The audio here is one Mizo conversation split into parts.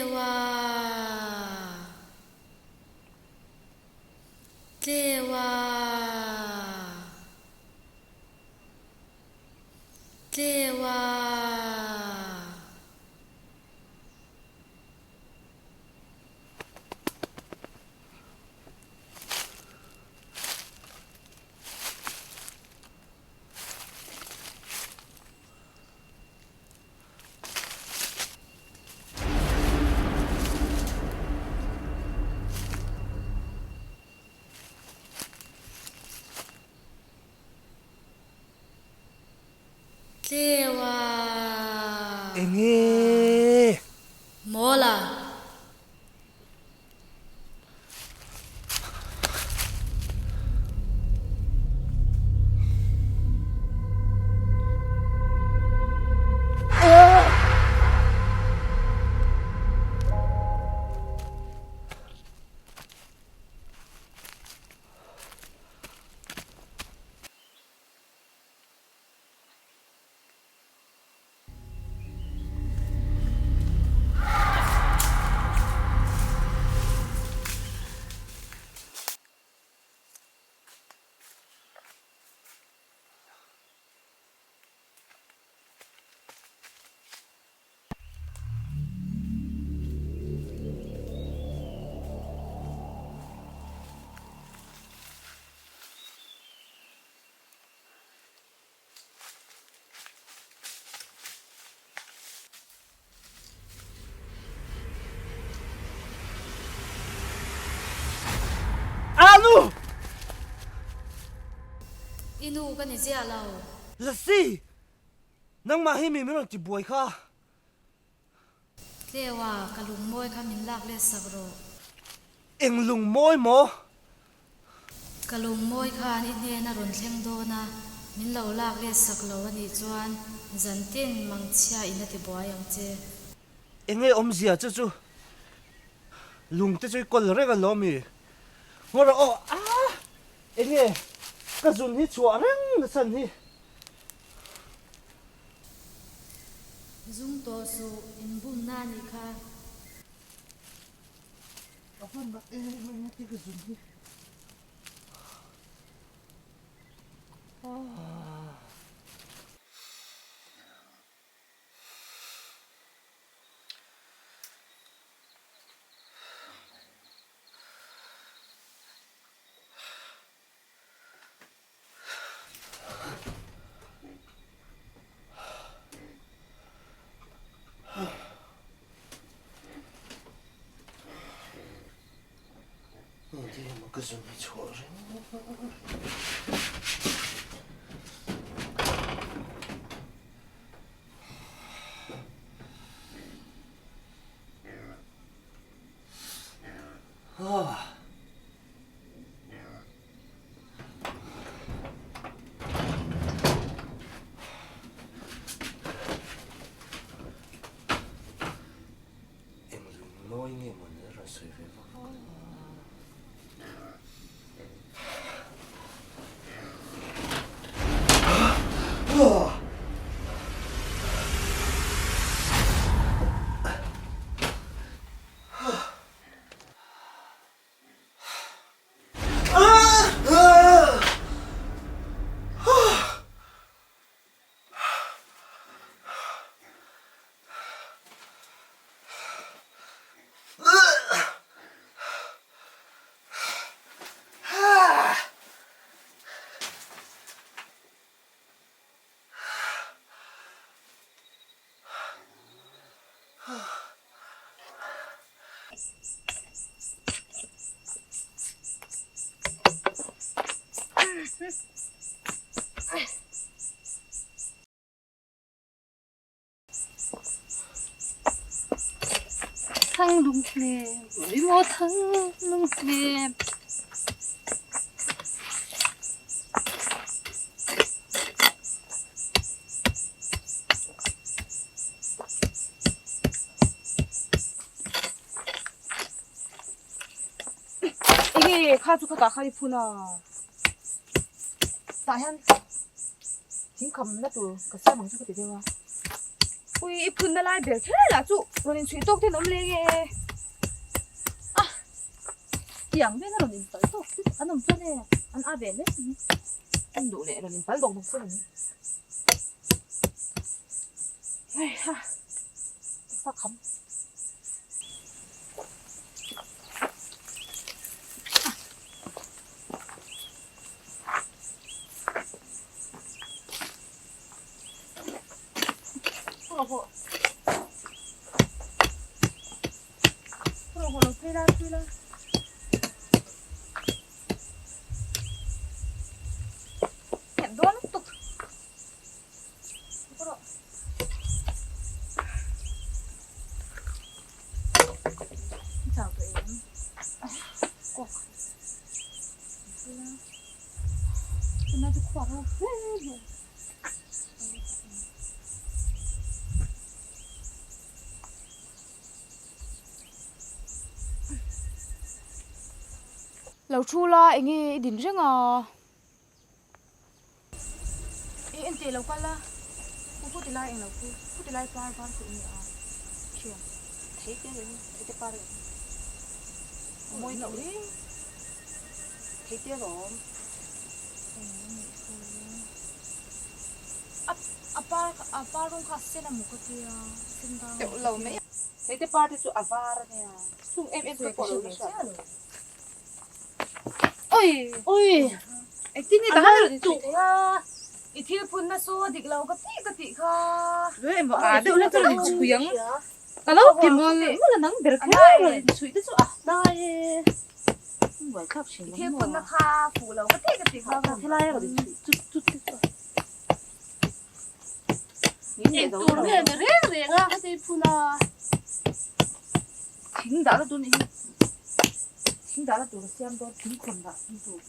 Tleua! Tleua! Tleua! Tleua! Enge? Mawla! Anu! I nu ka ni ziah lo. Lasi! Nangmah hi mi min rawn ti buai kha. Tleua, ka lungmawi kha min lak let sak rawh. Eng lungmawi maw? Ka lungmawi khan i hnen a rawn thleng dawn a, min lo lak let sak lo a nih chuan zantin mangchhia in a ti buai ang che. Enge awmzia chu chu lung te chu i kawl reng alawm mi? Ngaw rawh aw ah! Enge ka zun hi chhuah reng na chhan hi? Zung tawh suh, inbumna a nih kha. A hman rak em em a ti ka zun hi. Ah. Ka zun hi chhuah reng. Ah. Eng lung mawi nge maw ni a rawn sawi ve vak vak a. Thang lung hnem, maw thang lung hnem. Enge kha chu khatah kha i phun a, tah hian thing khamna tur ka siam ang chu ka ti deuh a. Ui, i phunna lai ber kher lah chu rawn inchhuih tawk ten awm leng e. A, tiang vel a rawn inpal tawk chu an awm chuan e, an a ve hle mai. An duh leh rawn inpal dawk dawk chuan an Hei ha, taksa kham. Lo thu la enge i din reng a. I en teh lo kal a, pu pu ti lai eng lo pu pu ti lai par var khu enge a thiam. Thei te reng thei te par reng a mawi loh reng thei te rawm. A par a par rawng kha a sen a maw ka tia sen dang teuh lo mai a. Thei te par te chu a var a nia chung em em te pawh lo la hriat. Oi oi engtin nge dang a tuk a i thil phunna saw dik lo ka tih ka tih kha. Emaw a deuh la chu rawn inchhui ang ka lo ti mawlh mawlh a nang ber kher rawn inchhui te chu a hnai e. Buaithlak thin I thil phunna kha fuh lo ka tih ka tih kha. Helai a rawn inchhui chut chut te chu a. Eng tur nge ni reng reng a ka tei phun a. Thing dahna tur nih hi thing dahna tur a siam dawn thing khawn dah thing tur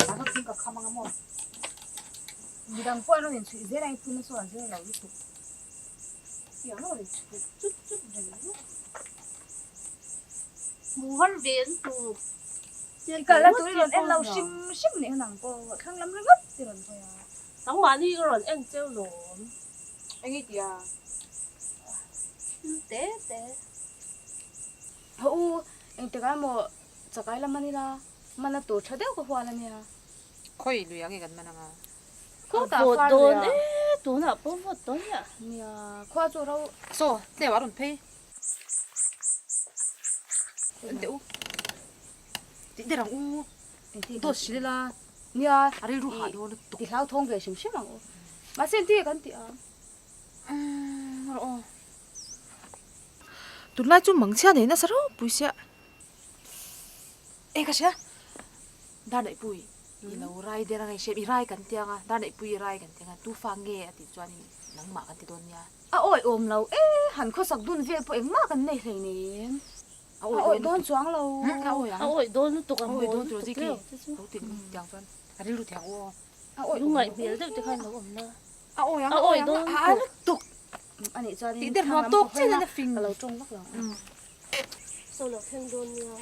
dahna thing ka kham anga maw. Midang pawh an rawn inchhuih zel a i phunna sawn an zir lo lutuk. Tiang a rawn inchhuih chut chut reng ringawt. Hmuh har ve an tur. I kalna tur i rawn en lo hrim hrim nih khan ang pawh thlang lam ringawt i rawn hawi a. Nangmahni ka rawn en cheu lawm. Eng i tia? Thil te te. Haw u, engtikah emaw chakai la man ila, mana tur tha deuh ka hual ania. Khawi lui ang i kan man anga? Khawtah Vawt far dawn lui a. e, tunah pawh vawt dawn nia. Nia, khua chu ro. Saw, tleuh a rawn phei. En teh u. Tih der ang u. Dawt hrilh ila. Nia, a rilru hah dawn lutuk. Ti hlauthawng ve hrim hrim ang u. Mahse engtin nge kan tih ang? Umm rawh aw. Tunlai chu mangchhia nei nasa ropui sia. E ka hria. Darneihpui i lo rai der ang e hriat i rai kan ti ang a, Darneihpui i rai kan ti ang a, tu fa nge a tih chuanin nangmah kan ti dawn nia. A awi awm lo e, han khawsak dun vel pawh engmah kan nei hleinem. A awi dawn chuang lo. A awi ang. A awi dawn lutuk a, A awi dawn tur lutuk ziki. reuh te chu. Lo ti tiang chuan a rilru thiang u aw. A awi Lungngaih hmel deuh te khan lo awm la. A awi ang, A a awi awi ang, dawn a a lutuk. A nih chuan Tih der nuam tawk chiah hian a fing. Ka lo tawng vak lo. Saw lo thleng dawn nia.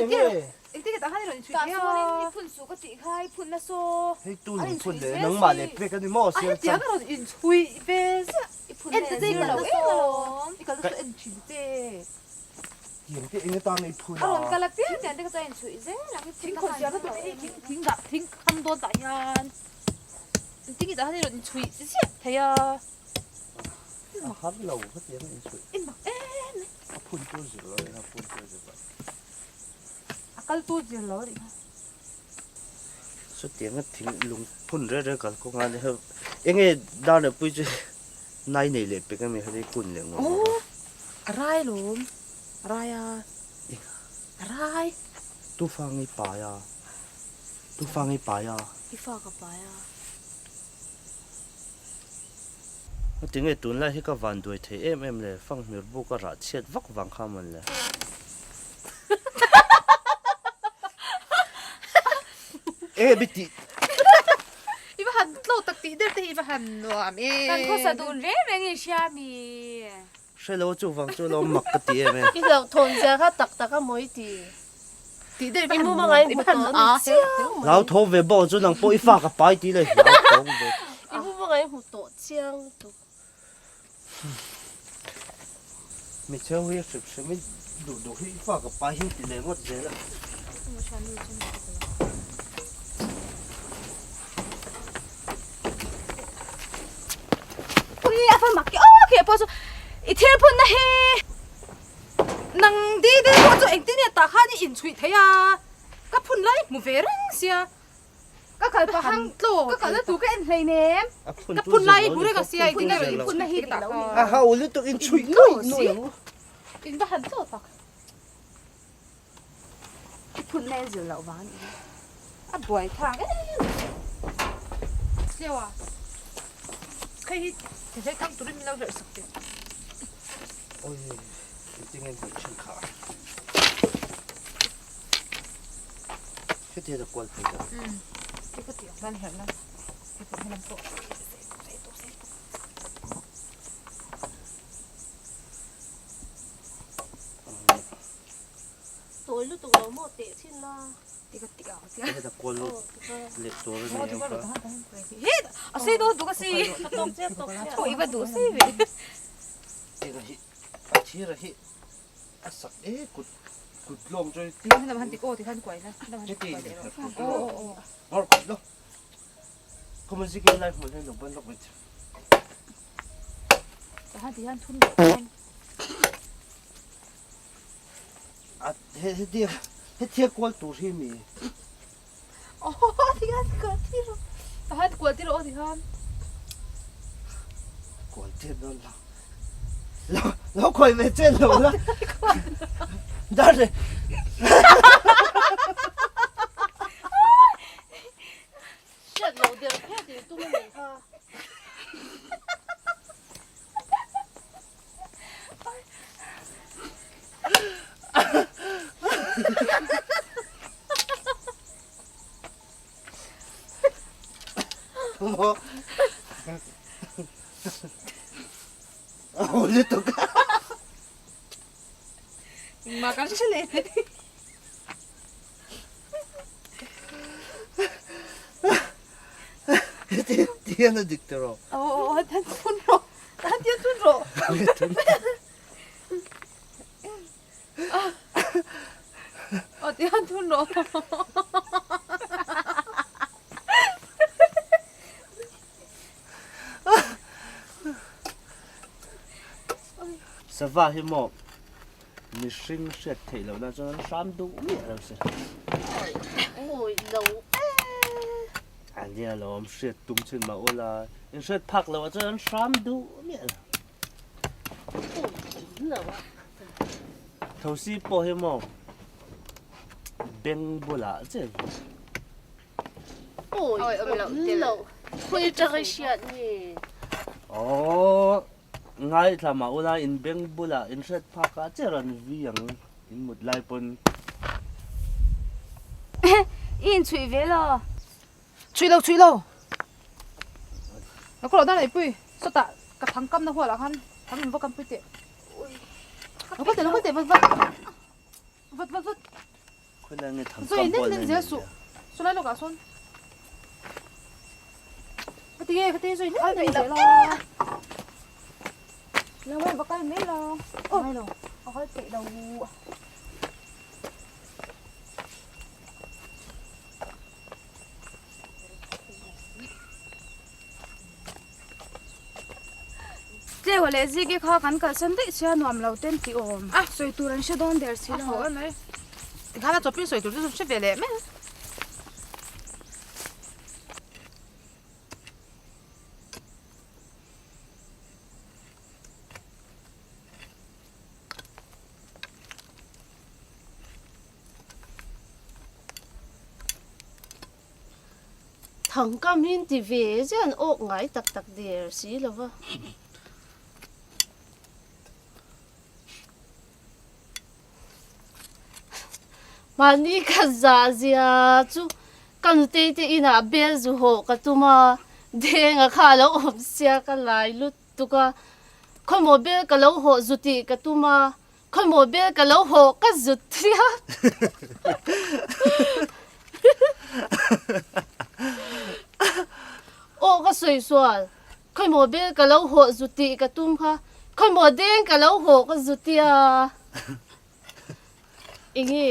Enge? Engtin nge tah khan i rawn inchhui Tah thei a? sawn in i phun suh ka tih kha i phun na saw. Hei tu lung phun leh nangmah leh pek a ni maw A siam hetiang chan. a rawn inchhui ve ziah. I phun En leh ta che i zir kal lo na em saw. alawm. I kal na saw en thin che. Tiang te eng atan i phun A rawn a? kal a piang tiang te kha chuan inchhuih zel ang i phun Thing na khawn khan siam na zir tur lo hi em. thing thing dah thing kham dawn tah hian engtin nge tah khan i rawn inchhuih ziah thei a. A har lo hetiang a inchhuih. I mak em em. A phun tur zir lo in a phun tur zir lo. A kal tur zir lo a nih kha. Chutiang a thing lung phun reng reng kal kawng a ni heuh. Enge dar leh pui chu nai nei leh pek ami hei kun leh ngawt ngawt a. Aw a rai lawm a rai a a rai. Tu fa ngei pai a tu fa ngei pai a. I fa ka pai a. Tinge tunlai hi ka van duai thei em em le, fanghmir buk a rah chhiat vak vang kha mawn le. E bi tih. I va han tlo tak tih der te hi i va han nuam e. Kan khawsa dun reng reng i hria mi. Hre lo chuvang chu lo mak ka ti em e. I hlauhthawn zia kha tak tak a mawi ti. Tih daih va han nuam, i va han a chiang mai. Hlau tho ve bawk chu nang pawh i fa ka pai tih leh hlau tho ve. I mumanga i hmu tawh chiang lutuk. Hmeichhe ho hi a hrim hrim in duh duh hi i fa ka pai hi ti leh ngawt zel a. Ui a fa mak ki aw khi pawh chu i thil phun na hi. Nang di deuh pawh chu engtin nge tah khan i inchhuih thei a, ka phun lai hmu ve reng sia. Ka kal pah han ka kalna tur ka en hleinem. Ka phun lai hmu reng a sia engtin nge rawn phun na hi tih lo ni. A ho lutuk inchhuih nuai nuai ang u. In va han tlaw tak. I phun na en zir loh vang a nih hi. A buai thlak em em. Tleu a, hei hi thei thang turin min lo herh sak teh. Oi, engtin nge hmuh thin kha. Heti hian a kual phei ta. Umm, hei ka tih ang hian herh la, hei pawh helam pawh sei tawp sei tawp sei tawp. Tawi lutuk lo maw teh chhin la. Ti ka ti ang tia. Heta kual lut leh tur a ni ang kha. He a sei dawn tuk a si. A tawk chiah tawk chiah. Aw i va duh sei ve. Tira hi a thira hi a sak e kut kut lawng chu ti. Helam han tik aw ti khan kuai la. Helam han tik kuai leh rawh. Aw aw aw. Ngawr kut lo. Khawma zikin lai hmun hian lo ban lawk mai che. Tahan ti hian thun leh chuan. A hetia hetia kual tur hi mi. Aw ti khan kual tir rawh. Tahan kual tir rawh aw ti khan. Kual tir dawn lo. Lo lo khawi ve chen lo la. Dar le. Hriat loh der phet in tum a nih kha. A ho lutuk a. Engmah kan hre leh hle. Ti hian a dik tawh rawh. Aw aw aw han thun rawh. Han ti thun rawh. Aw ti han thun rawh. Sava hi maw mihring hriat theih loh nan chuan an hram duh miah lo se. Awi lo e. A nia lawm hriat tum chin mah ula in hriat phak loh ah chuan an hram duh miah lo. Awi lo a. Thosi pawh hi maw beng bulah che. Awi awm lo khawi atanga i hriat nge? Aw ngaithla mah ula in beng bulah in hriat phak ah che rawn vi ang in mut lai pawn. I inchhuih ve lo. Chhuih lo chhuih lo. Ka kawlh dan eipui sawtah ka thang kam na hual ah khan thang in va kam pui teh. Lo kal teh lo kal teh vat vat vat vat vat. Khawilai nge thang Saw kam in hual nen nei zel ni suh. a? Saw lai lawkah sawn. Ka ti nge ka ti saw in nen zel a. Lo mai va kal mai lo. Mai lo. A kal peih lo. Tleu leh Ziki kha kan kalsan daih sia nuam lo ten tih awm. A sawi tur an hre dawn der si lo. A ho emai. Tikhan a chawpin sawi tur chu hre ve leh mai. Thangkam hi ti ve zia an awk ngai tak tak der si lo va. Mahni ka zah zia chu ka nutei te inah bel zu hawh ka tum a, denga kha a lo awm sia ka lai lutuk a, khawmaw bel ka lo hawh zu tih ka tum a. Khawimaw bel ka lo hawh ka zut tia. Aw ka sawi sual, khawimaw bel ka lo hawh zut tih ka tum kha, khawimaw deng ka lo hawh ka zut tia. Enge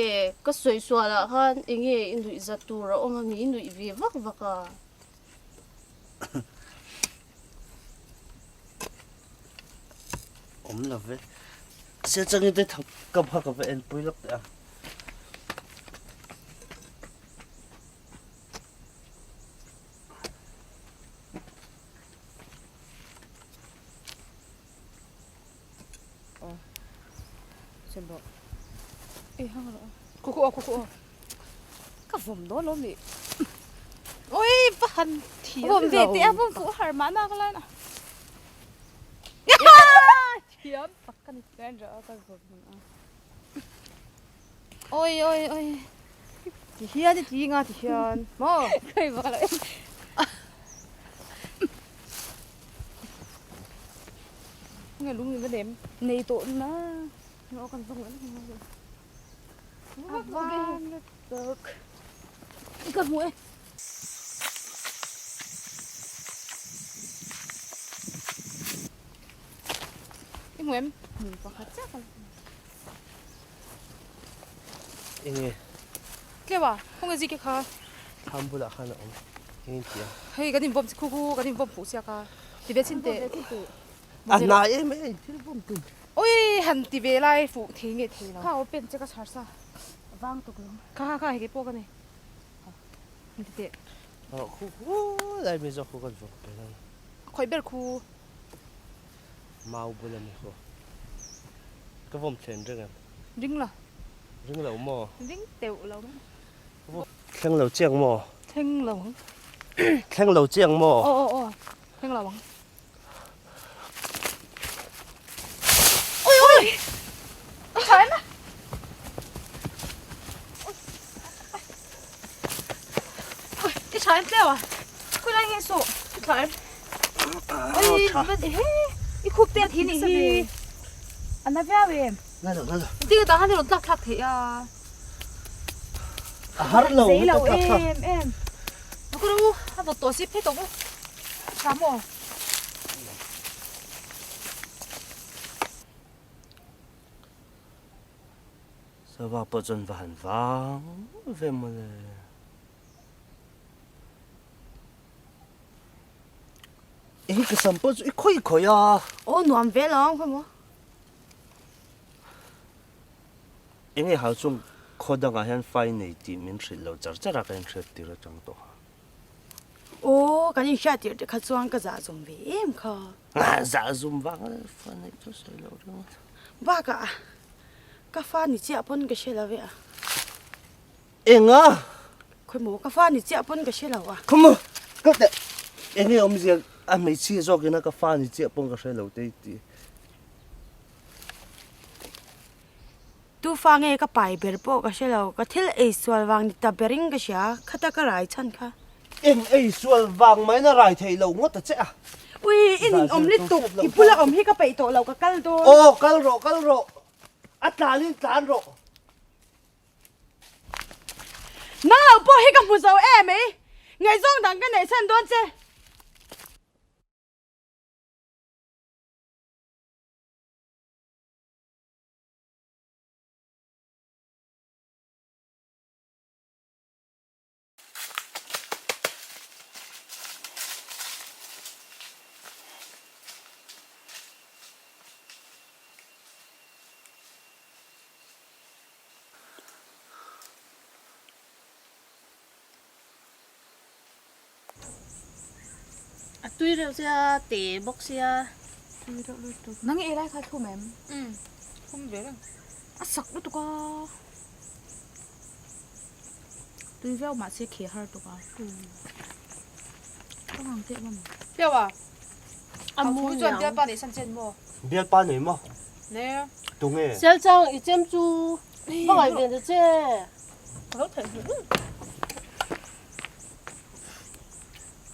ka sawi sual ah khan enge i nuih zat tur a awm a mi i nuih ve vak vak a. Awm lo ve. Sia changin te thang ka bha ka va en pui lawk teh ang. Ka vawm dawn lo mi. Oi va han thiam Vawm ve teh a vawm fuh har mahna ka lai na. Thiam tak ka ni. Ka en rawh a ka vawm hmun a. Oi oi oi. Ti hian i ti nga ti hian maw. Ka i vak lo em. Nge lung in va nem. Nei tawh na. Aw kan vawng leh mai. A van lutuk. Ka hmu e. I hmu em? Hmu pakhat chiah ka la hmu. Enge? Tlewa, khawnge zike kha? Thlam bulah khan a awm. Engin ti a? Hei kan inbawm khu khu kan inbawm fuh siak a. Ti ve chin teh. A hnai em em thil bawm tum. Oi han ti ve lai fuh thei nge thei lo. Kha open che ka chhar sa. Vang tuk lo. Kha kha kha hei ke pawh ka nei. Han ti teh. Aw khu khu lai mi zawk khu kan vawk pe ang. Khawih ber khu. Mau bul a ni khu. Ka vawm thlen ring em? Ring lo. Ring lo maw? Ring teuh lo mai. Thleng lo chiang maw? Thleng lo ang. Thleng lo chiang maw? Aw aw aw. Thleng lo ang. Ui ui! A tha em a? Ui, i tha em tleu a? Khawi lai nge sawh? I tha em? Ui, he, i khup te a thi nih hi. A na viau em? Na lo, na lo. Ding atang khan i rawn tlak thlak theih a. A har lo, Zei lo em em. Ka ru, a vawt tawh si phei tawh maw? Tha maw? Sava pawh chuan va han vang ve mawle. Eng ka sam pawh chu i khawi khawi a. Aw nuam ve lo ang khawi maw. Enge hau chung khaw dangah hian fai nei tih min hrilh lo char char a ka inhriat tir atang tawh a. Aw kan inhriat tir te kha chuan ka zah zum ve em kha. Zah zum vang a fa neih chu sawi loh ringawt. Bakah ka fa ni chiah pawn ka hre lo ve a. Enga? Khawi maw ka fa ni chiah pawn ka hre lo a. Khaw maw ka teh enge awmzia a hmeichhia zawk ina ka fa ni chiah pawn ka hre lo te i ti. Tu fa nge ka pai ber pawh ka hre lo, ka thil ei sual vang ni ta berin ka hria, khata ka rai chhan kha. Eng ei sual vang mai na rai theih loh ngawt a che a. Ui i ninawm lutuk, i bula awm hi ka peih tawh lo ka kal dawn. Aw kal rawh kal rawh, a tlan in tlan rawh. Nang lo pawh hi ka hmu zo em ei, ngaihzawng dang ka neih chhan dawn che. A tui reuh sia, te bawk sia. Tui reuh lutuk. Nang i ei lai kha thlum em? Umm, thlum ve reng. A sak lutuk a. Tui viau mahse khi har tuk a. Ka ngang teh maw. Piau a. A mu chuan bialpa nei san chen maw? Bialpa nei maw? Ne. Tunge? Sel chang i chem chu va ngai ve ta che. Ka lo theih hmuh.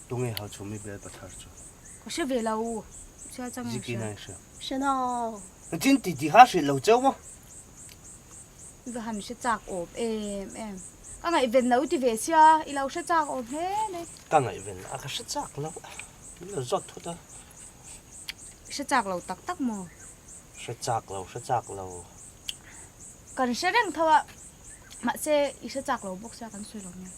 Tunge hau chhumi bialpa thar chu? Ka hre ve lo. Sel chang Ziki nai hria. Hre no. Chin ti ti kha hrilh lo cheu maw? I va han hre chak awm em em. Ka ngaihven lo i ti ve sia, i lo hre chak awm hle mai. Ka ngaihven a ka hre chak lo a, min lo zawt thut a. I hre chak lo tak tak maw? Hre chak lo, hre chak lo. Kan hre reng tho a, mahse i hre chak lo bawk sia kan sawi lo nia.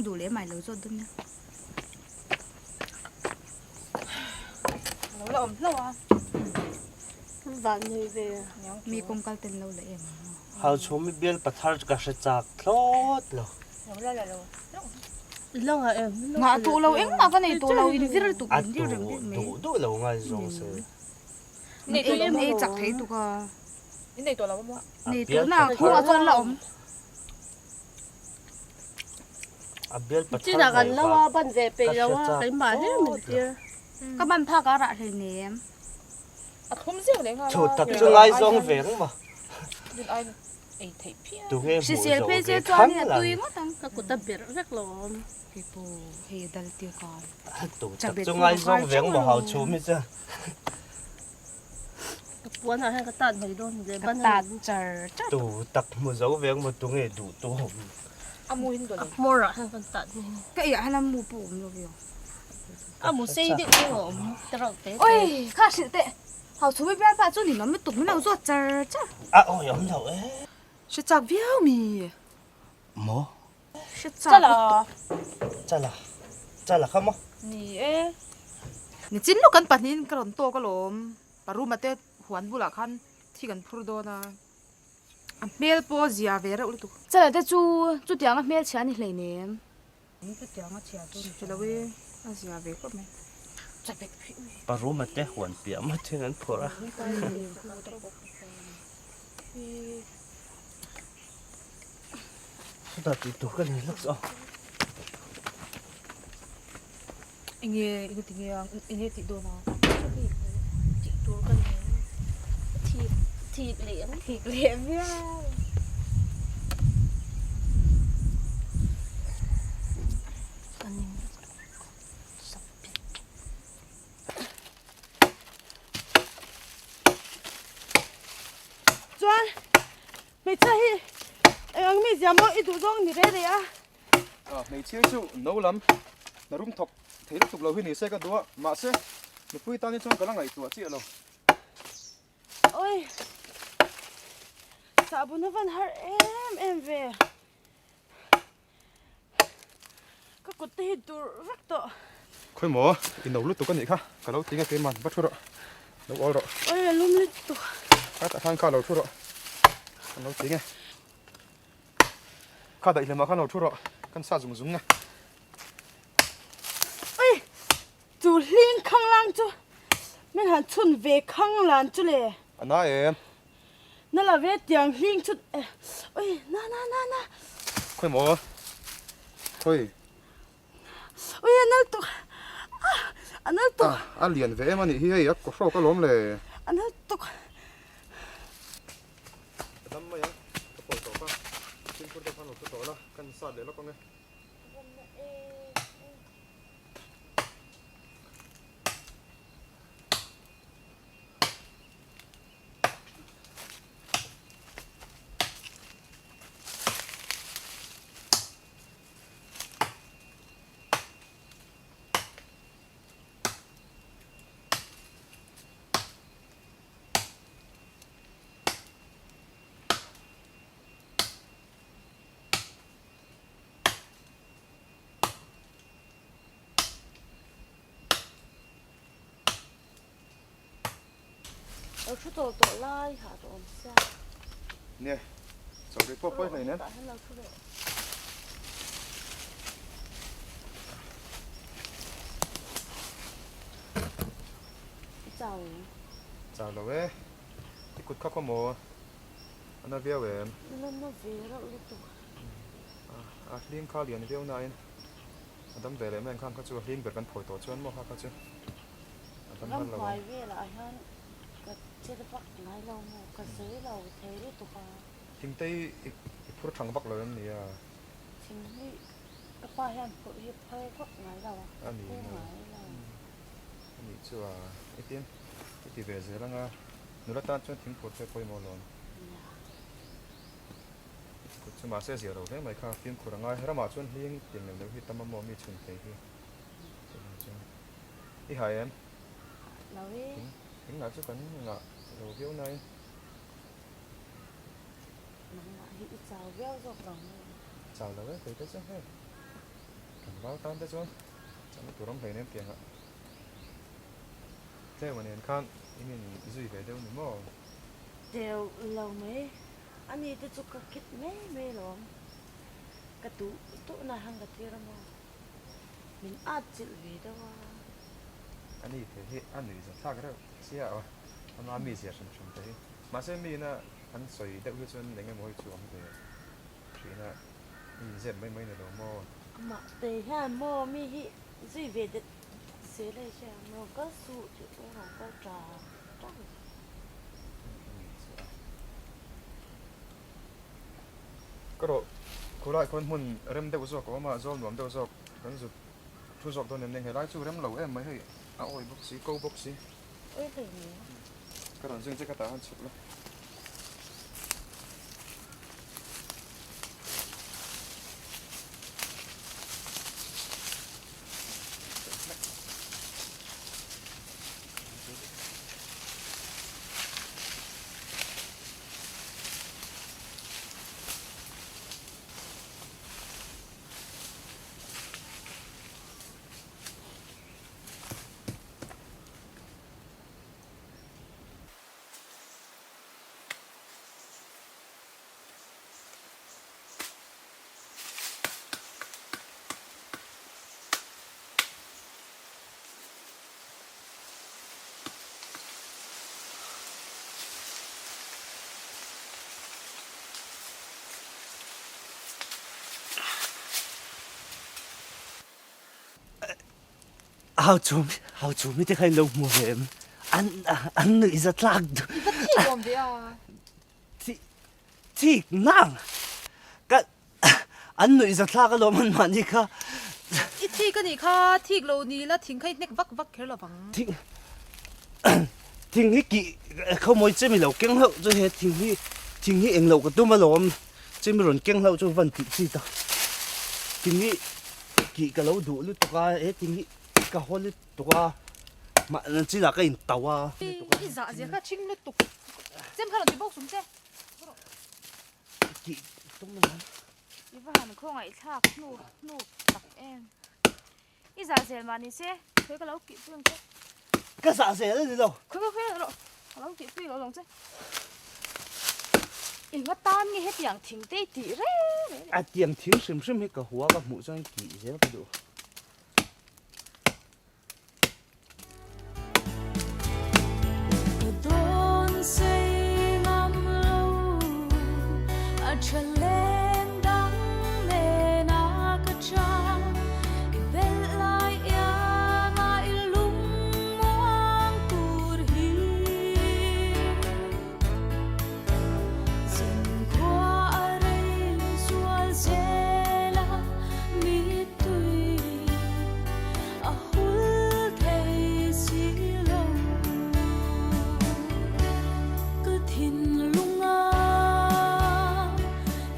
Duh leh mai lo zawt dawn nia. Lo la awm hlauh a. Van nei ve. Mi kawng kal ten lo la em ang maw. Hau chhum i bial pathar ka hre chak thlawt lo. Lo la la lo. I la ngah em? Ngah duh lo engmah ka nei tawh lo in vir tuk in vir reng bawk mai. A duh duh lo ngai zawng se. Nei tawh lo ei chak thei tuk a. I nei tawh lo maw? Nei tawh na khuah chuan la awm. A bial pathar Chinah kan lo a ban ve peih lo a keimah hle min tir. Ka ban phak a rah hlei nem. A thlum zeuh leh nghal a. Chu tak chu ngaizawng ve reng maw? Rin aiin ei theih phian. Tunge hmuh Hrisel zawh phei ve che chuan thang hi a lang. tui ngawt ang. Ka kut a berh vek lo awm. Kei pawh hei a dal tir ka. Tu tak chu ngaizawng ve reng maw hau chhum hi chuan. Ka puan ah hian ka tat mai dawn le Ka tat char char. Tu tak hmu zo ve ang maw tunge duh tu awm. A mu hin dawn A hmawr ah hian kan tat mai. Ka iah hian a mu pawh awm lo viau. A mu sei deuh deuh a awm te reuh te te. Oi kha hrilh teh. Hau chhumi bial pah chu ninawm lutuk min lo zawt char char. A awi awm lo e. Hre chak viau mi. Maw? Hre chak lutuk. Chala. Chala kha maw? Ni e. Nichin lawk kan pahnihin ka rawn tawk alawm. Paruma te huan bulah khan thi kan phur dawn a. A hmel pawh a zia ve reuh lutuk. Chala te chu chutianga hmelchhia a ni hleinem. Chutianga chhia chu ni Hre lo e, a zia ve khawp mai. Paruma te huan piah maw thing an phur a. Chutah tih tur ka nei lawk zawk. Enge enge ti nge a enge tih dawn a. Tih tur ka nei a. Thik thik leh ang. Thik leh viau. Ka ning sak bik. Chuan hmeichhia hi eng ang mi zia maw i duh zawng ni rei rei a. Hmeichhia chu no lam na rum thawk thei lutuk lo hi ni se ka duh a, mahse nupui tan hi chuan ka la ngaihtuah chiah lo. Oi, sahbun a van har em em ve. Ka kut te hi dur vek tawh. Khawi maw, i no lutuk a nih kha, ka lo ti nge keiman, va thu rawh, lo awl rawh. Oi, a lum lutuk. Ka tah khan kha lo thu rawh, ka lo ti nge. Kha daih lemah khan lo thu rawh, kan sa zung zung nge. Oi, chu hling khang lang chu, min han chhun ve khang lan chu le. A na em? Na la ve tiang hling chu oi na na na na. Khawi maw? Khawi? Oi a nal tuk a nal tuk. A lian ve em a nih hi hei a kaw hrawk alawm le. A nal tuk. Ka dam mai ang ka pawi tawp a fimkhur deuh khan lo thu tawh la kan insat leh lawk ang e. Lo thu tawh tawh lai ha tawh awm sia. Nia, chaw rih pawh pawi hleinem. Tah hian lo thu leh. I chau em? Chau lo e. I kut kha khaw maw? A na viau em? Na na ve reuh lutuk. A hling kha lian viau nain a dam ve leh mai ang khan kha chu a hling ber kan phawi tawh chuan maw kha kha chu. Ramhuai velah hian ka chil vak ngai lo maw, ka zei lo thei lutuk a. Thingte hi i phur thang vak lo em ni a? Thing hi ka pa hian phurh hi phal vak ngai lo a, phur ngai lo. A nih chu a, i tin i ti ve zel anga. Nula tan chuan thingphur te pawimawh lawm. Kut chu mahse zia lo hle mai kha fimkhur a ngai. Ramah chuan hling tiang lem lo hi tam a maw mi chhun thei hi. Chuvang chuan i hai em? Lo e. Thing lah chu kan ngah lo viau nain. Nangmah hi i chau viau zawk lo maw? Chau lo e kei te chu hei. Kan val tan te chuan chakna tur awm hleinem tiangah. Tlema nen khan in in zui ve deuh ni maw? Deuh lo mai. Ani te chu ka kit mai mai alawm. Ka duh duh na han ka tir a maw? Min at chilh ve deuh a. Ani te hi a nuih za thlak reuh sia aw. Ama mi zia hrim hrim te hi. Mahse mi ina an sawi deuh hi chuan eng emaw hi chu awm ve thin a. I inzep mai mai ni lo maw? Amah te hian maw mi hi zui ve det zel a hria maw kal suh tih pawh a rawn kal ta tang. Ka rawh khulai khawn hmun rem deuh zawk a awm a, zawl nuam deuh zawk kan zut thu zawk dawn em nia, helai chu rem lo em mai hei a awi bawk si ko bawk si. Awi hlei ni. Ka rawn zing che ka tah han chhuk la. Hau chhum hau chhum hi te kha in lo hmu ve em? An an nuih za tlak duh. I va thik awm ve a. Thik thik nang ka an nuih za thlak alawm an mahni kha. I thik a nih kha thik lo ni la thing kha i hnek vak vak kher lo vang. Thing thing hi kih khawmawi che mi lo keng hlauh chu he thing hi thing hi englo ka tum alawm. Chimi rawn keng hlauh chu van tih chi ta. Thing hi kih ka lo duh lutuk a, he thing hi ka haw lutuk a, mahni chinah ka intauh a. I zah zia kha ṭhing lutuk. Chem kha rawn ti bawk sum che. Kih tum a ni. I va han khawngaihthlak hnu hnu tak em. I zah zel mah ni se, khawi ka lo kih pui ang che. Ka zah zel a ni lo. Khawi ka khawi rawh, ka lo kih pui lo ang che. Enga tan nge hetiang thing te i tih reng reng. A tiang thing hrim hrim hi ka hua ka hmuh chuan kih zel ka duh. Ka dawn sei ngam lo a tha leng dang nen a ka chang i belh lai ianga i lung muang tur hi Zankhua a rei zual zel a mittui A hul thei si lo ka thinlung a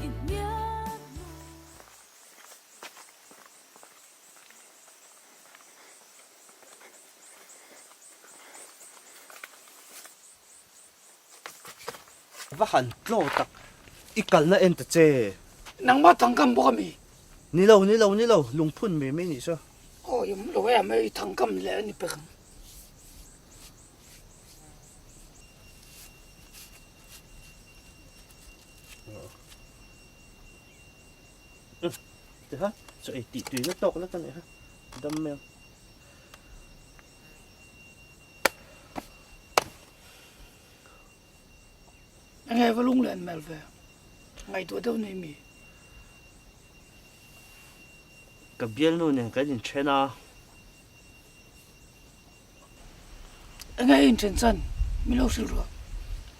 i hmiat hnu. Va han tlaw tak i kalna en ta che. Nangmah thangkam bawk a mi? Ni lo, ni lo, ni lo, lungphun mai mai nih chu. Aw i awm lo em i thangkam leh a ni pek ang. Tikha chaw ei tih tuina tawk lek a nih kha dam mai ang. Enge va lunglen hmel ve? Ngaihtuah deuh nei mi? Ka bialnu nen kan inthen a. Enge i inthen chan? Mi lo hrilh ruah.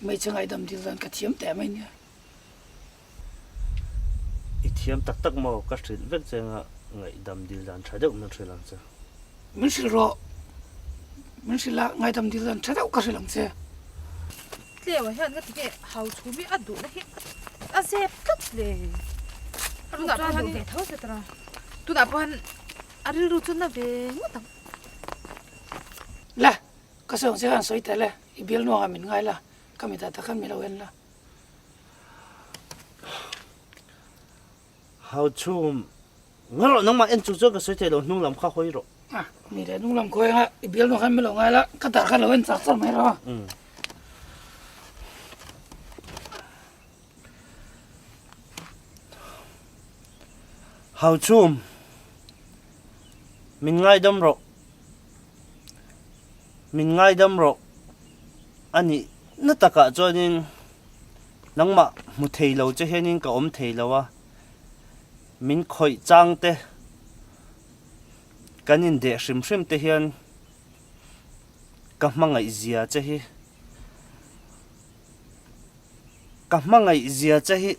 Hmeichhe ngaihdam dil dan ka thiam teh mai nia. I thiam tak tak maw? Ka hrilh vek che anga ngaihdam dil dan tha deuh min hrilh ang che. Min hrilh rawh. Min hrilh a, ngaihdam dil dan tha deuh ka hrilh ang che. Tleua hian ka ti nge hau chhum hi a duhna hi a zep tlat le. Tunah pawh hian ve tho che tara. Tunah pawh hian a rilru chu na ve ngawt ang. La, ka sawi ang che khan sawi tel e, i bial nuangah min ngai la, ka mitah tak khan min lo en la. Hau chhum Nga rawh nangmah en chung chuan ka sawi thei lo hnung lam kha hawi rawh. A ni leh hnung lam khawi anga i bial nuah khan min lo ngai la ka dar khan lo en char char mai rawh. Hau chhum min ngaidam rawh min ngaidam rawh a nih na takah chuanin nangmah hmu thei lo che hianin ka awm thei lo a. Min khawih chang te, kan indeh hrim hrim te hian ka hmangaih zia che hi, ka hmangaih zia che hi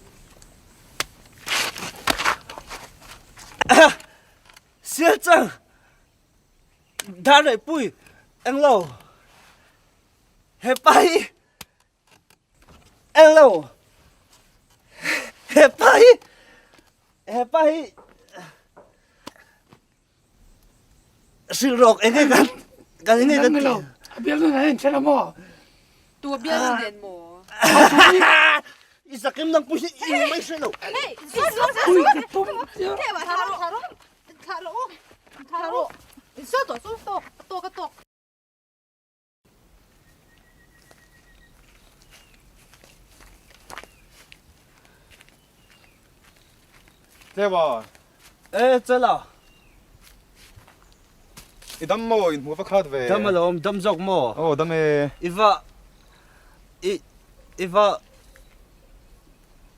Sialchang Darneihpui englo hepa hi. Hello. Hepa hi hepa hi hrilh rawk enge kan kan enge kan lo a bial nun an inchen a maw tu a bial nun nen maw i zakim nang pui hi ing mai hre lo pui ka tum thla rawh u thla rawh insual tawh chu tawk tawk a tawk Tlewa. E chala. I dam maw in hmuh va khat ve. Dam alawm dam zawk maw. Aw dam e. I va i i va.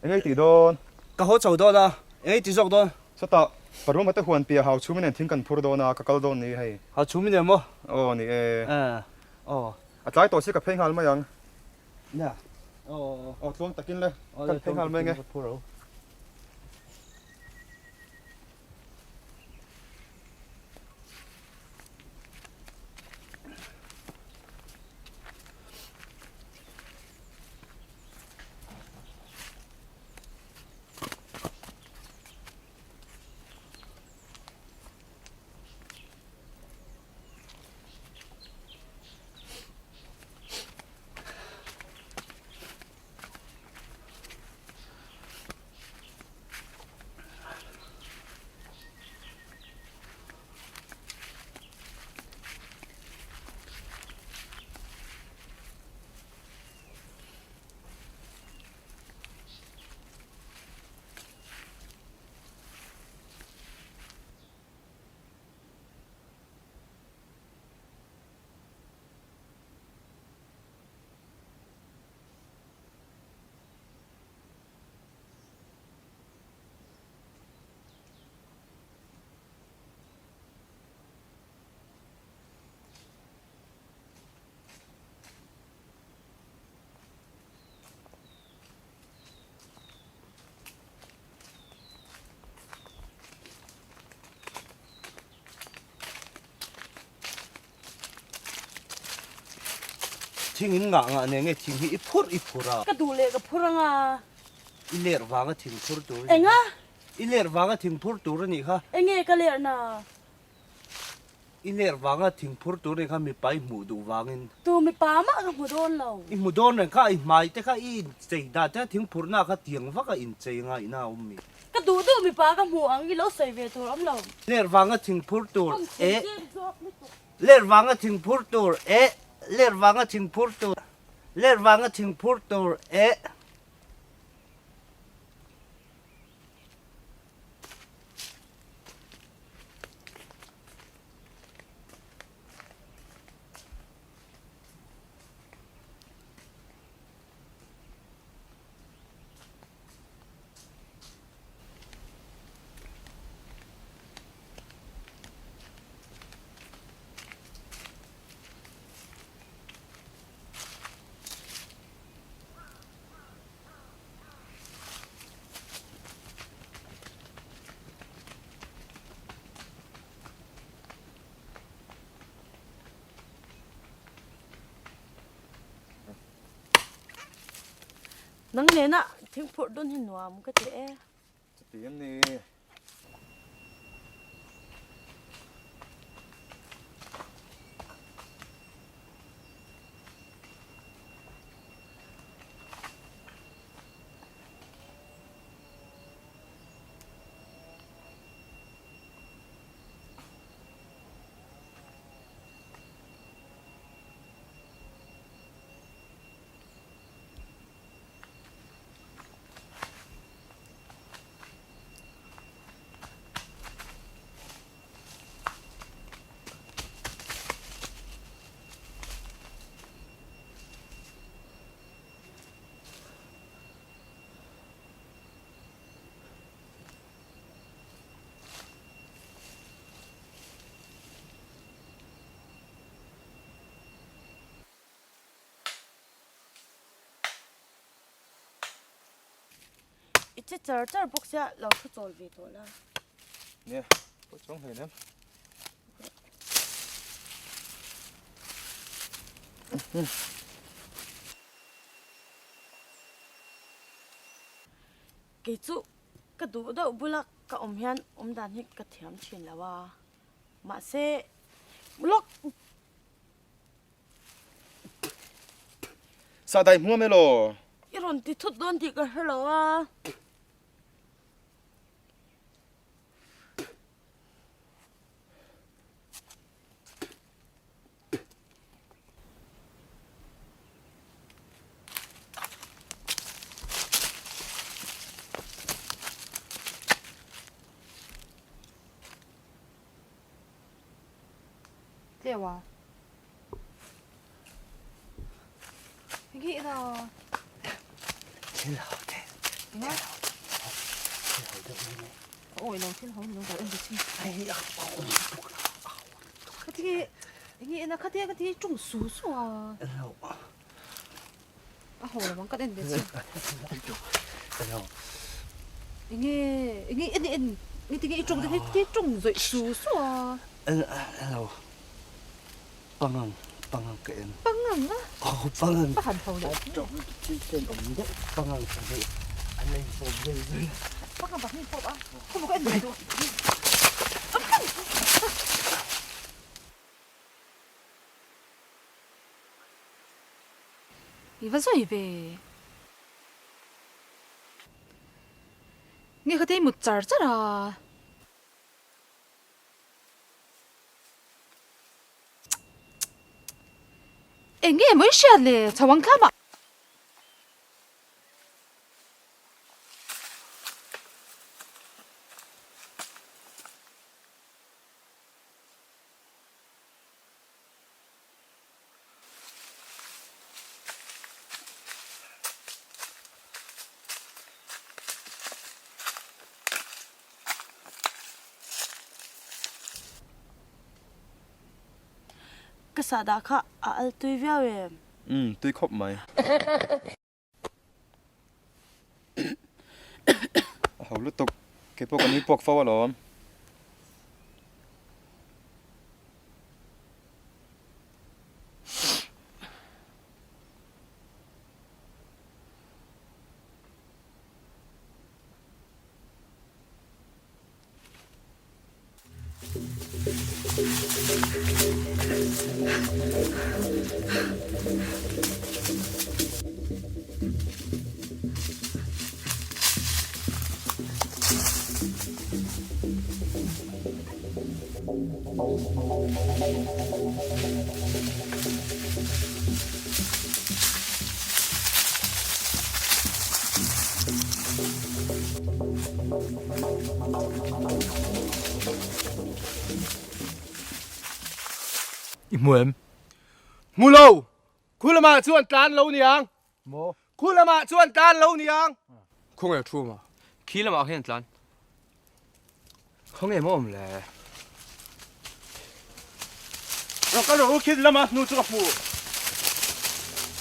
Engei tih dawn. Ka haw chho dawn a engei tih zawk dawn. Chutah Paruma te huan piah hau chhum in thing kan phur dawn a ka kal dawn ni hei. Hau chhum in em maw? Aw ni e. Aw. A tlai tawh si ka phei nghal mai ang. Nia. Aw aw. Aw tluang takin le. Kan phei nghal mai ang e. Thing in ngah ngah nen nge thing hi i phur i phur a. Ka duh leh ka phur anga. I ler vanga thing phur tur a nih kha. Enga? I ler vanga thing phur tur a nih kha. Enge ka ler na? I ler vanga thing phur tur nih kha mipa i hmuh duh vangin. Tu mipa mah ka hmu dawn lo. I hmu dawn reng kha i hmai te kha i inchei dan te kha thing phurna kha tiang vak a inchei ngaihna a awm mi. Ka duh duh mipa ka hmu ang i lo sawi ve tur awm lo. Ler vanga thing phur tur e. Ler vanga thing phur tur e. Ler vanga thing phur tur. Ler vanga thing phur tur e. Nang nena thingphurh dun hi nuam ka ti e. Chuti em ni? I che char char bawk sia lo thu chawl ve tawh la. Nia, pawh chuang hle nem. Kei chu ka duh deuh bula ka awm hian awm dan hi ka thiam thin lo a, mahse lawk. Sahdai hmuam elaw? I rawn ti thut dawn tih ka hre lo a. Tleu a. Ngi na. Thil ho te. Nga. Thil ho deuh mai mai. Oi lo thil ho ni lo ka en chin. Ai a Ka ti ngi na ka ti ka ti chung su su a. Lo. A ho lo mang ka en ve chin. Lo. Ngi ngi en en ngi ti ngi chung ti ti chung zoi su su a. Lo. Pangang pangang ka en. Pangang a? Oh pangang. Pa han ho le. Thil ten awm deuh pangang ka hei an la infawp zui zui. Pangang bak hi infawp a. Khaw ka en ve duh. I va zawi ve. Nge kha te i mut char char a. Eng nge maw i hriat le chho ang thlap ah. Ka sahdah kha a al tui viau em? Umm, tui khawp mai. A ho lutuk, kei pawh ka nui puak fo alawm. I hmu em? Hmu lo! Khu lamah chuan tlan lo niang. Maw? Khu lamah chuan tlan lo niang. Khawnge thu ma? Khi lamah khian tlan. Khawnge maw awm le? Rawh ka rawh u khi lamah hnu chu ka hmu.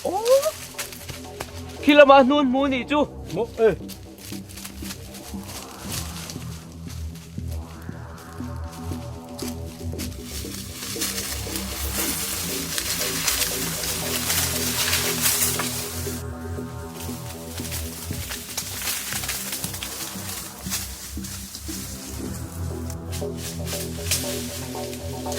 Aw! Khi lamah hnu an hmu nih chu. Maw e. Khawi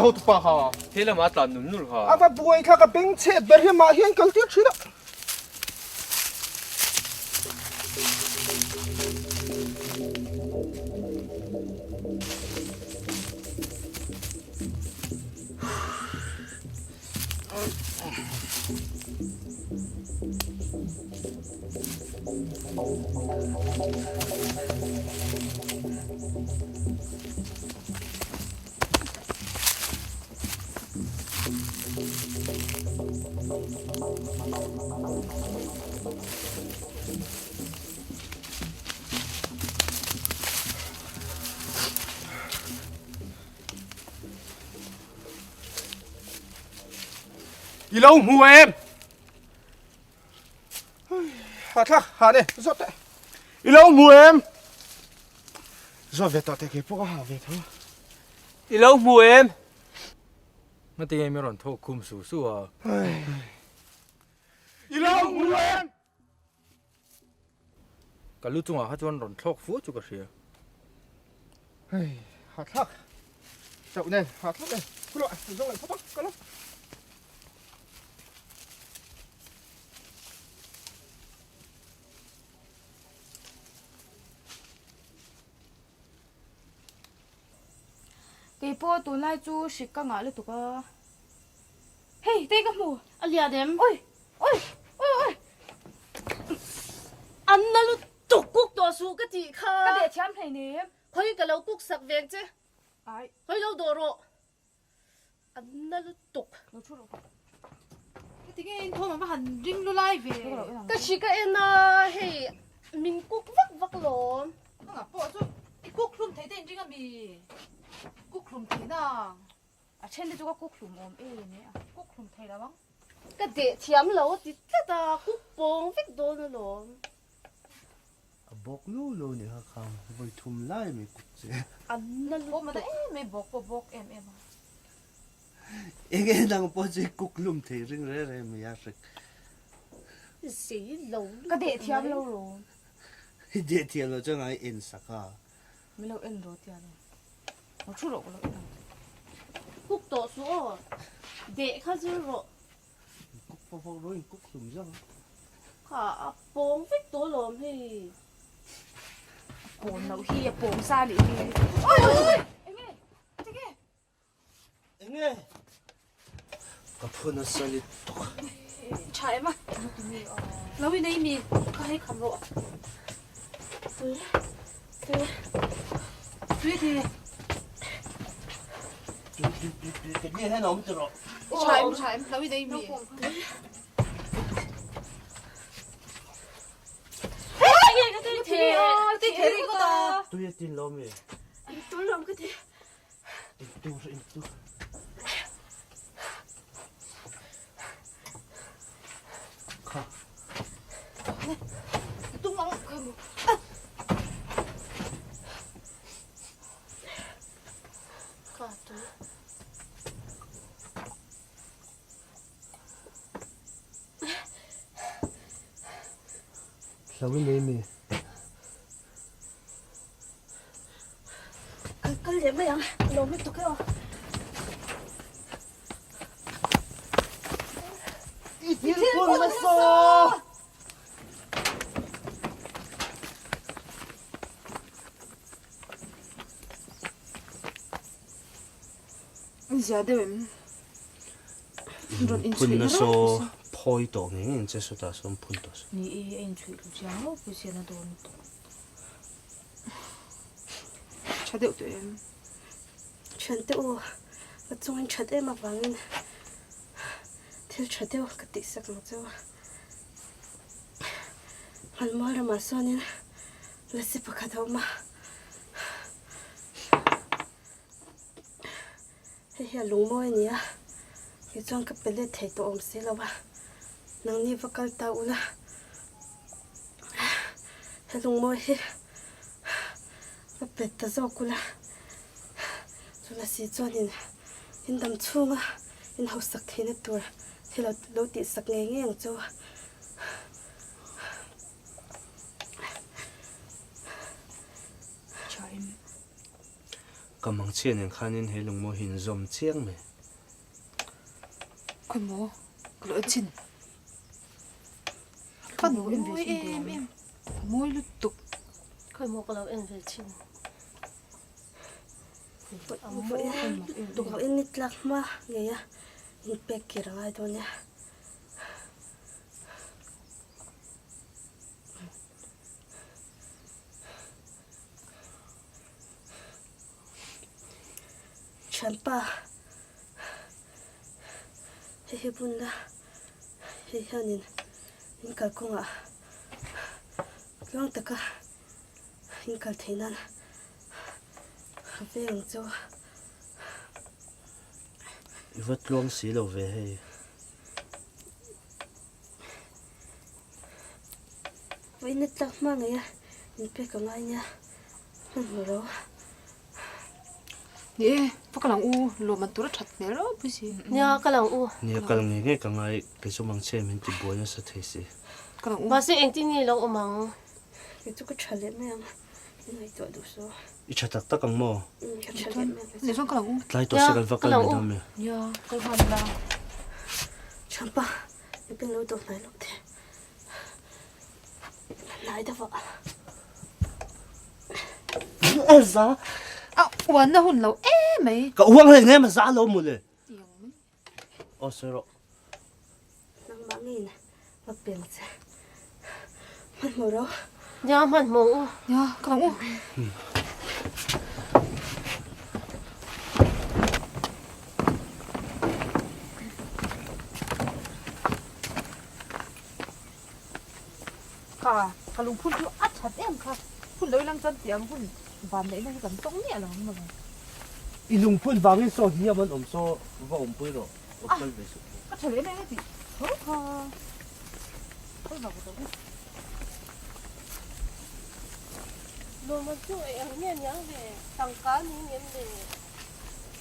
ho tupa ha? He lamah a tlan nul nul ha. A va buai thlak a beng chhet ber hi mah hian kal tir thin a. I lo hmu em? Ha thlak ha ne zawt teh. I lo hmu em? Zawt ve tawh teh kei pawh ka ha ve tho. I lo hmu em? Ngatinge mi rawn thawk khum su su a? I lo hmu em? Ka lu chungah kha chuan rawn thlawk fuh chu ka hria. Hei, ha thlak. Chauh nen, ha thlak nen. Khulawh, zawng leh phawt a, ka lo. Kei pawh tunlai chu hrik ka ngah lutuk a. Hei, tei ka hmu. A lian em? Oi! Oi! Oi! Oi! An na lutuk kuk tawh suh ka tih kha. Ka deh thiam hlei nem. Khawi ka lo kuk sak veng che. Ai. Khawi lo dawh rawh. An na lutuk. Lo thu rawh. Heti nge in thawm a va han ring lu lai ve. Ka hri ka en a, hei min kuk vak vak lawm. Nangah pawh chu i kuk hlum thei te in ring a mi? Kuk hlum thei nang. A then te chu ka kuk hlum awm em e a. Kuk hlum thei lo ang. Ka deh thiam lo a ti tlat a, kuk pawng vek dawn alawm. A bawk lo lo ni kha khang vawi thum lai mai kuk che. An na lutuk. Awm a na em em bawk pawh bawk em em a. Eng e nang pawh chu i kuk hlum thei ring reng reng mai a hrik. Zei lo lutuk mai. Ka deh thiam lo rawm. I deh thiam lo chuan ngai en sak a. Min lo en rawh tia lo. Lo thu rawh ka lo en ang. Kuk tawh suh aw. Deh kha zir rawh. Kuk fawk fawk rawh in kuk hlum zang. Kha a pawng vek tawh alawm hei. A pawn loh hi a pawng sa leh hi. Oi oi oi! Enge? Enge? Enge? Ka phun a sa lit tuk. Tha em a. Lo i nei mi ka hei kham rawh. Tui tui tui ti. Tui tui tui tui ka ni hian a awm ti rawh. Tha em tha em lo i nei mi. Tui a tin lo mi. Tui lawm ka ti. Intur intur. Kha. Tum ang kha mu. Kha tui. Hlo i nei mi. Kal kal leh mai ang, lo lutuk e aw. I thil phun nasa! Zia deuh em? Rawn inchhuih Phun na nasa ropui si. phawi tawh ngei ngei ang che sawtah sawn phun tawh suh. Ni e, a inchhuih duh chiang ropui si a na dawn lutuk. Tha deuh tawh em? Thiante u, ka chungin that em avangin thil tha deuh ka tihsak ang cheu a. Hmanmual ramah sawnin lasi pakhat a awm a. Hei hi a lungmawi a ni a, kei chuan ka pe let thei tawh awm si lo a, nangni va kal ta ula, he lungmawi hi va pe ta zawk ula, chu Lasi chuanin in dam chhunga in hausak theihna tur thil a lo tihsak ngei ngei ang chu. Ka mangchhia nen khanin he lungmaw hi inzawm chiang mai. Khawi maw ka lo en chhin. Ka en ve chhin em em. A mawi lutuk. Khawi maw ka lo en ve chhin. A mawi lutuk. Vawiin ni tlak hma ngei a inpek kir a ngai dawn nia. Thianpa, hei hi bunna hei hianin in kalkawngah tluang taka in kal theih nan a veng ang chu. I va tluang si lo ve hei. Vawiin a tlak hma ngei a, in pek a ngai nia, hmanhmawh lo. Ni e, va kal ang u, lawm an tur a that hmel ropui si. Nia, kal ang u. Nia, kal ngei ngei ka ngai, kei chu mangchhe min ti buai nasa thei si. Kal ang u. Mahse engtin nge lo awm ang? Kei chu ka tha leh mai ang, i ngaihtuah duh suh. I tha tak tak ang maw? Umm, ka tha leh mai ang. Nia chuan kal ang u. Tlai tawh se kan va kal mai dawn mi. Nia, kal nghal ila. Thianpa, i pen lo dawh hnai loh te. Hnai deuh ah. A za. A uanna hun lo em mai. Ka uang hlei nem a za lo mawle. Aw sawi rawh. Nangmah ngeiin va peng che. Hmanhmawh rawh. Nia hmanhmawh u. Nia ka lang u. Kha ka lungphun chu a that em kha. Hun lo ilang chuan tiang hun van neihna hi kan tawng miah lo ang maw. I lungphun vangin saw hniam an awm saw va awmpui rawh aw kal ve suh. Ka tha leh mai ang e tih tho kha kal vak vak ang e. Lawma chu ei ang nge niang ve tangka ni ngem le.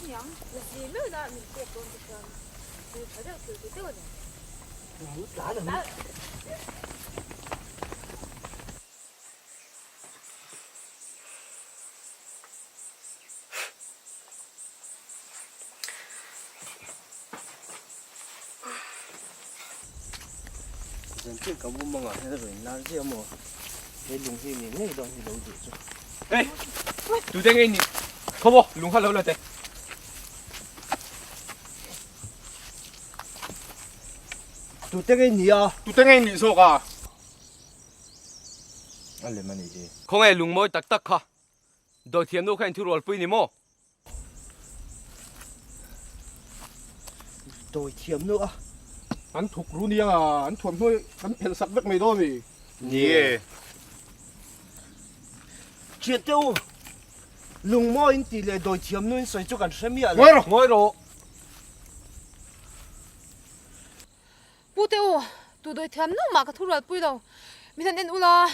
Niang zi meuh na min pek dawn te chuan thil tha deuh thil ti deuh a ni. Zantin ka mumangah hian a rawn inlar ziah maw? He lung hi ni ngei dawn hi lo duh chu. Hey! Tute ngei ni? Khaw maw? Lung kha lo la teh. Tute ngei ni a? Tute ngei nih zawk a? A lem a nih hi. Khawnge lungmawi tak tak kha dawithiamnu kha inthurualpui ni maw? Dawithiamnu a. An thuk ru nia a, an thuamhnuai kan phelh sak vek mai dawn a ni. Ni e. Thiante u, lungmawi in tih leh dawithiamnu in sawi chu kan hre miah lo. Ngawi rawh! Ngawi rawh! Pu te u, tu dawi thiam nu mah ka thu rual pui lo. Min han en ula,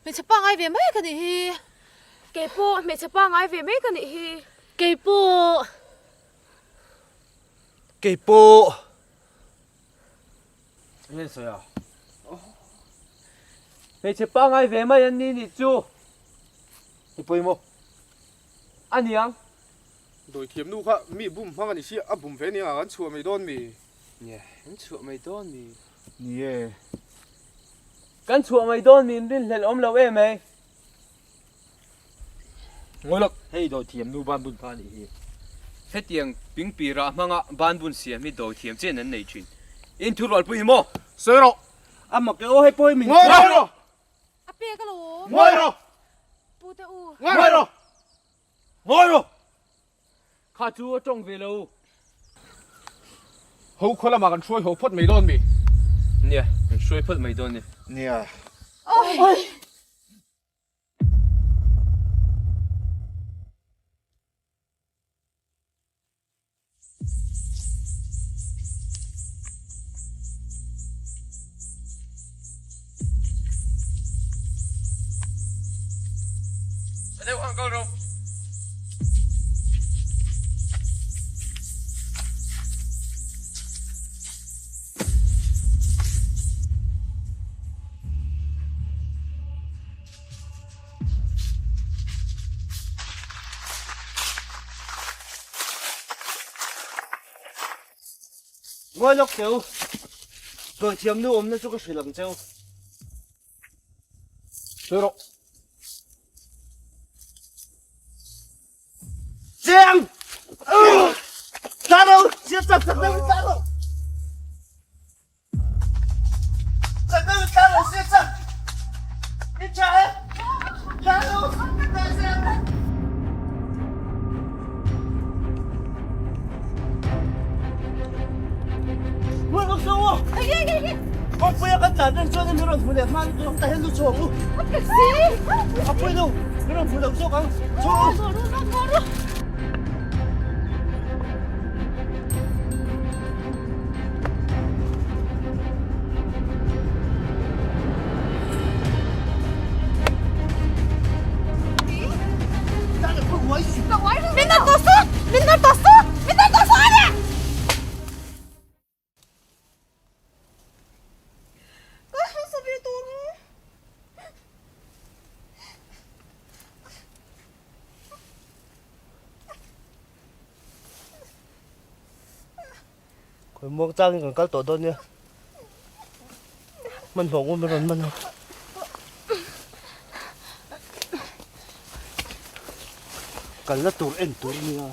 hmeichhe pangai ve mai ka nih hi. Kei pawh hmeichhe pangai ve mai ka nih hi. Kei pawh. Kei pawh. Enge sawi a? Hmeichhe pangai ve mai an ni nih chu. I pawimawh a niang. Dawithiam nu kha mi bum hmang a ni sia, a bum ve nia kan chhuah mai dawn mi? Nie, kan chhuah mai dawn mi? Nie. Kan chhuah mai dawn mi in rinhlelh awm lo em ei? Ngawi lawk, hei dawithiam nu ban bun kha a nih hi. Hetiang pingpi rah hmanga ban bun siam hi dawithiam chian an nei thin. In thurualpui hi maw? Sawi rawh! A mak e aw hei pawh hi min Ngawi rawh! A pek alawm. Ngawi rawh! Pu te u. Ngawi rawh! Ngawi rawh! Kha chu a tawng ve lo. Ho khaw lamah kan hruai haw phawt mai dawn mi? Nia, kan hruai phawt mai dawn ni. Nia. Oi! Ngawi lawk teh u, dawithiam nu awmna chu ka hrilh ang che u. Sawi rawh. Chiang! Tla rawh u, siam chak chak deuhin tla rawh. Chak deuhin tla rawh, siam chak. I tha e. Tla rawh u, tla siam. Hmuh lawk zawng u. Kawngpuia kan tlan reng chuan min rawn hmu leh hma lutuk ang, tah hian lu chhuak u. A pawi lo, min rawn hmu lo zawk ang. Chhuak u. Min nawr tawh suh! Min nawr tawh suh! Min nawr tawh suh a ni! Ka hausa ve tawh ru. Khawi muang changin kan kal tawh dawn nia. Hmanhmawh ngun min rawn man a. Kalna tur en tur a nia.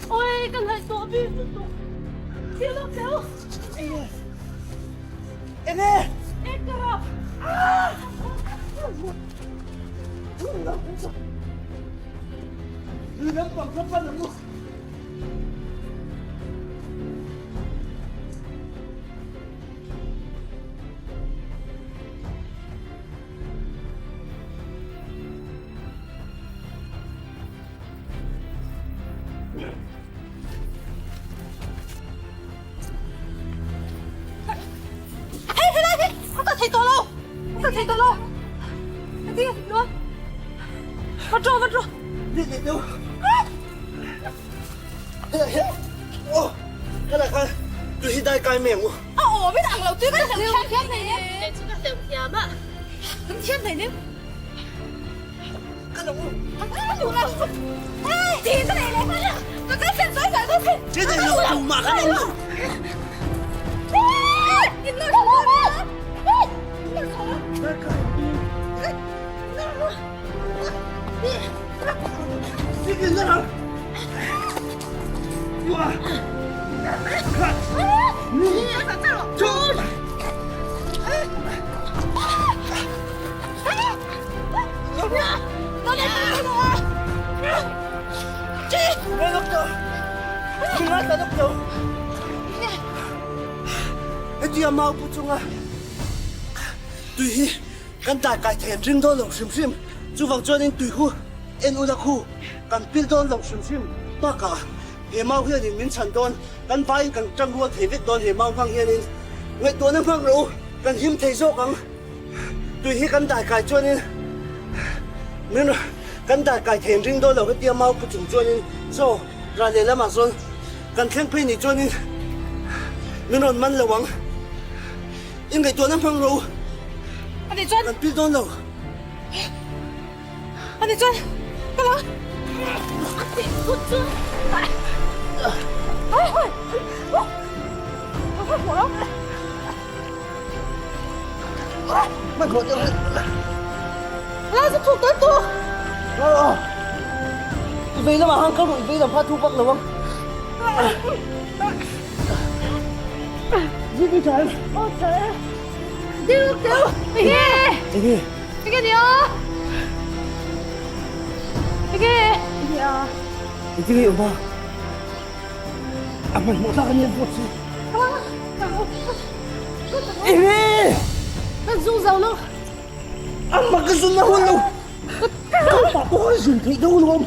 Ôi, kan ngaih tawh bik lutuk. Thil lawk teh u. Enge? Ekara. Lui lampang kha pan ang u. Hei helai hi ka kal thei tawh lo ka kal thei tawh lo Ati luan va draw va draw Ni ni nu Helai hi aw helai khan tui hi dai kai mai ang u A awm in ang lo tui kan hleuh thiam thiam nei em Kei chu ka hleuh thiam a Kan thiam nei em Ka lo u. Che nei lo tu mah kan awm lo. Hetia mau pu chunga tui hi kan dai kai thei an ring dawn lo hrim hrim. Chuvang chuanin tui khu en ula khu kan pil dawn lo hrim hrim bakah he mau hianin min chhan dawn, kan vaiin kan tang rual thei vek dawn he mau hmang hianin ngaihtuahna hmang rawh u, kan him thei zawk ang. Tui hi kan dai kai chuanin min kan dai kai thei an ring dawn lo hetia mau pu chung chuanin chaw ral leh lamah sawn kan thleng phei nih chuanin min rawn man lo ang. I ngaihtuahna hmang rawh u. Ani chuan kan pil dawn lo. Ani chuan ka lo a tih thut chu. Vei lamah han kal rawh, i vei lam kha a thu vak lo ang. Zing i tha em? Aw tha e. Ding lawk teh u. Enge? Enge? Enge ni a? Enge? Enge a? Engtin nge i awm a? A hmanhmawh tlak a nia vawt chu. Enge? Ka zung zo lo. Amma ka zun na hun lo. Ka pa pawh ka zun theih deuh alawm.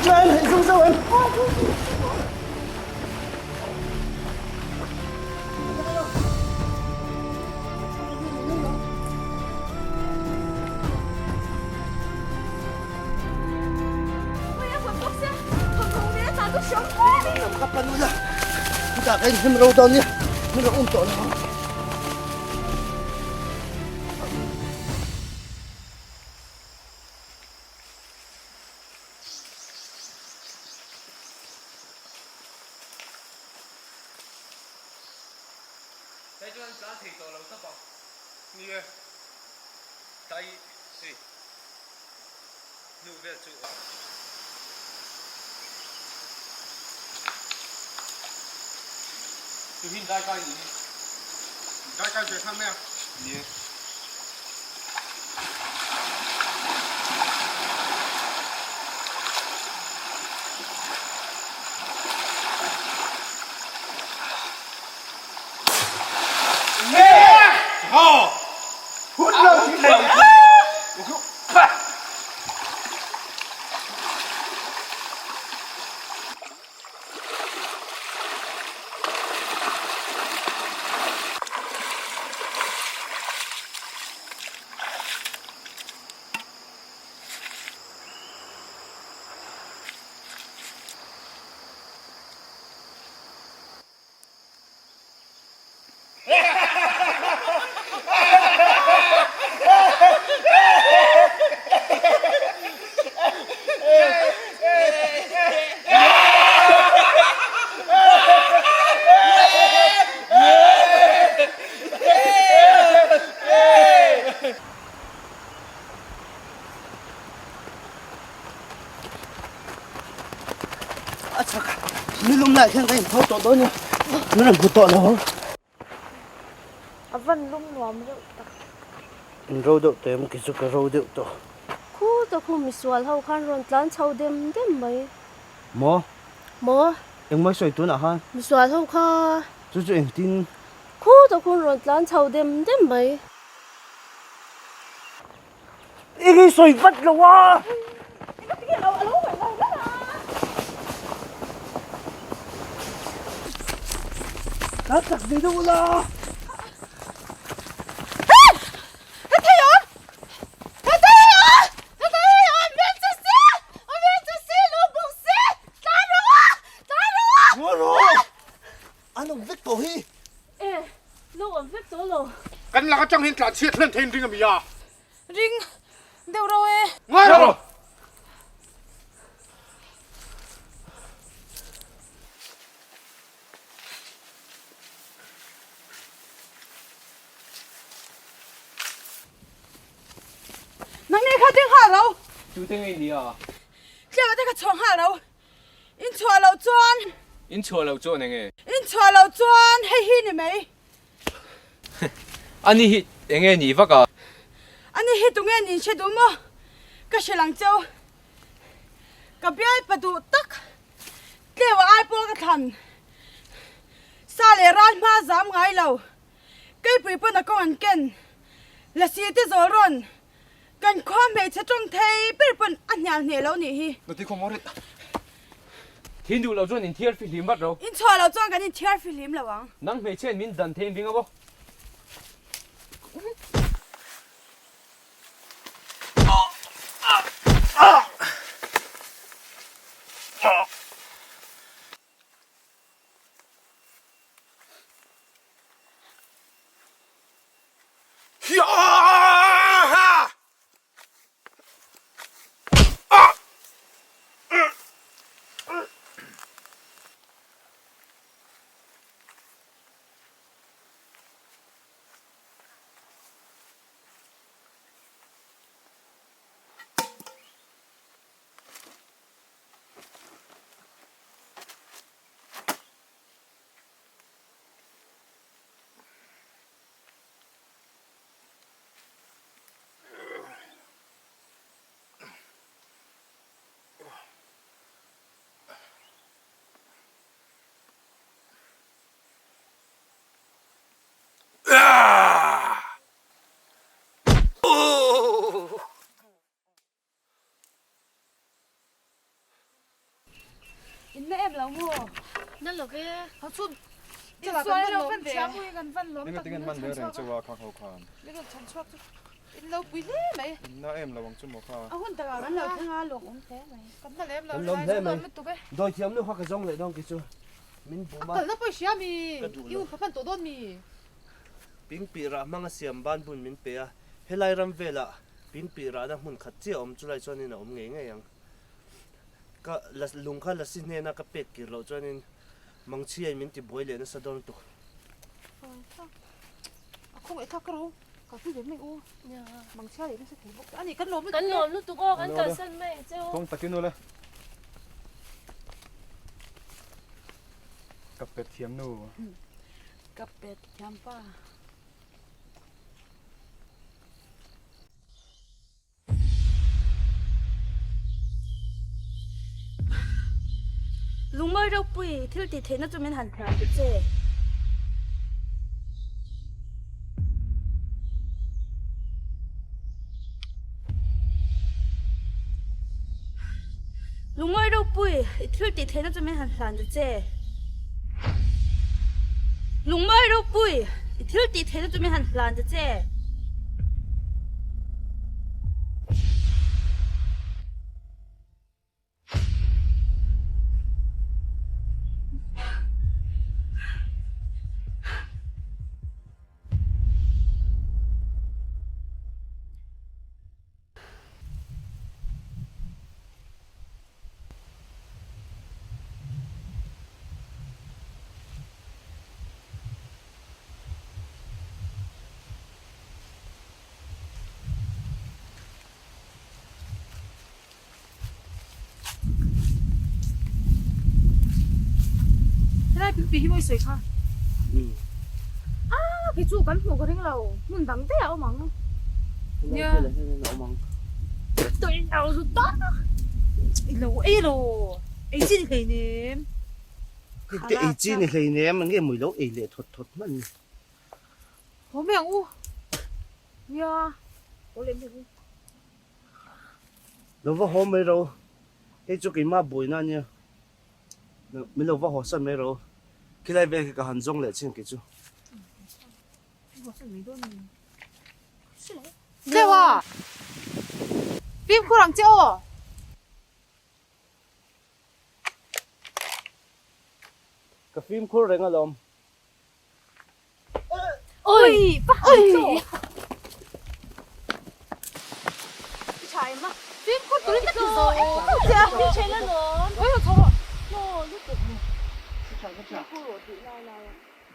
Tlan hei zung zo em? Hei chuan tlan thei tawh lo tawp ang. Ni e, tlai hei hnu vel chu. Tuhin dai kai ni hi. Dai kai ve hran mai a. Ni e. A chak a, nilum lai hian ka intho tawh dawn nia, min rawn hmu tawh lo ang. A van lum nuam reuh tak. In ro deuh teh em kei chu ka ro deuh tawh. Khu ta khu misual ho khan rawn tlan chho dem dem mai. Maw? Maw? Engmai sawi tunah khan? Misual ho kha. Chu chu engtin? Khu ta khu rawn tlan chho dem dem mai. I hi sawi vat lo a! Ka chak ve deuh la! An awm vek tawh hi. E, lo awm vek tawh lo. Kan lak atang hian tlan chhiat hlen theiin ring a mi a. Ring deuh ro e. Ngai rawh. Nang nei kha ding nghal lo. Tute ngei nia. Tlema te kha chhuah nghal lo. In chhuah loh chuan. In chhuah loh chuan enge? In chhuah loh chuan hei hi ni mai. Ani hi enge ni vak a? Ani hi tunge nin hre duh maw? Ka hre lang cheu. Ka bial pa duh tak tleu a ai pawh ka thlan. Sa leh ral hma zam ngai lo. Keipui pawn a kawng an ken. Lasi te zawl rawn. Kan khua hmeichhe tawng thei ber pawn a hnial hneh lo nih hi. Noti khaw maw rit. Thin duh lo chuan inthiar fihlim vat ro. In chhuah lo chuan kan inthiar fihlim lo ang. Nang hmeichhe min dan thei in ring a maw? em lo maw? Na lo ve. Ho chu chala kan van lawm ve. Kan van lawm tak Engtin man ve reng chu a khang ho khan. Min rawn chhan chhuak chu in lo pui hle mai. In na em lo ang chu maw kha. A hun takah kan lo thleng a lawm awm hle mai. Kan na lem lo Kan lawm hle mai. Dawi thiam nu kha ka zawng leh dawn kei chu. Min bum a. A kalna pawh i hria mi? I u hman tawh dawn mi? Pingpih rah hmanga siam ban bun min pe a, helai ram velah pingpih rahna hmun khat chiah a awm chulai chuanin a awm ngei ngei ang. Ka la lung kha lasi hnena ka pek kir loh chuanin mangchhiain min ti buai leh nasa dawn tuk. A khawngaih thlak ka ro, ka pui ve mai u, mangchhia leh nasa thei bawk a ni, kan lawm lutuk e. Kan lawm lutuk aw, kan kalsan mai ang che u. Kawng takin ule. Ka pet thiam nu. Ka pet thiam pa. Lungmawi ropui thil tih theihna chu min han hlan ta che. Lungmawi ropui thil tih theihna chu min han hlan ta che. Lungmawi ropui thil tih theihna chu min han hlan ta che. Helai pingpi hi maw i sawi kha? Ah, kei chu kan hmuh ka ring lo, hmun dang daih a awm ang. Nia. Helai velah hian a awm ang. Tui lo lu tak. I lo ei lo, ei chi ni hleinem. Hei te ei chi ni hleinem, enge maw i lo ei leh thawt thawt hman ni. Haw mai ang u. Nia, haw leh mai ang u. Lo va haw mai ro, hei chu keimah buaina a nia, min lo va haw san mai ro, khilai vel khi ka han zawng leh chin kei chu. Tleu a, fimkhur ang che aw. Ka fimkhur reng alawm. Oi! Pa oi! Fimkhur turin ka ti zo che a. Oi ho chho rawh.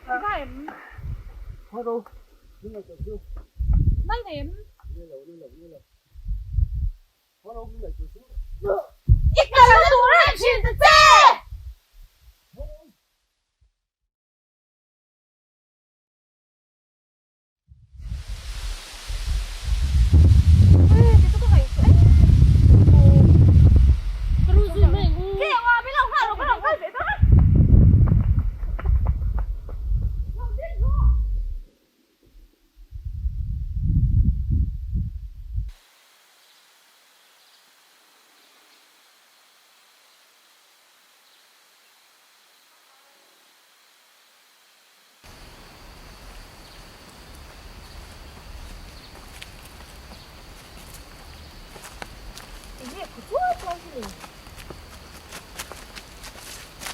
Ka em? Nai nei em? I kal tur a thin ta che!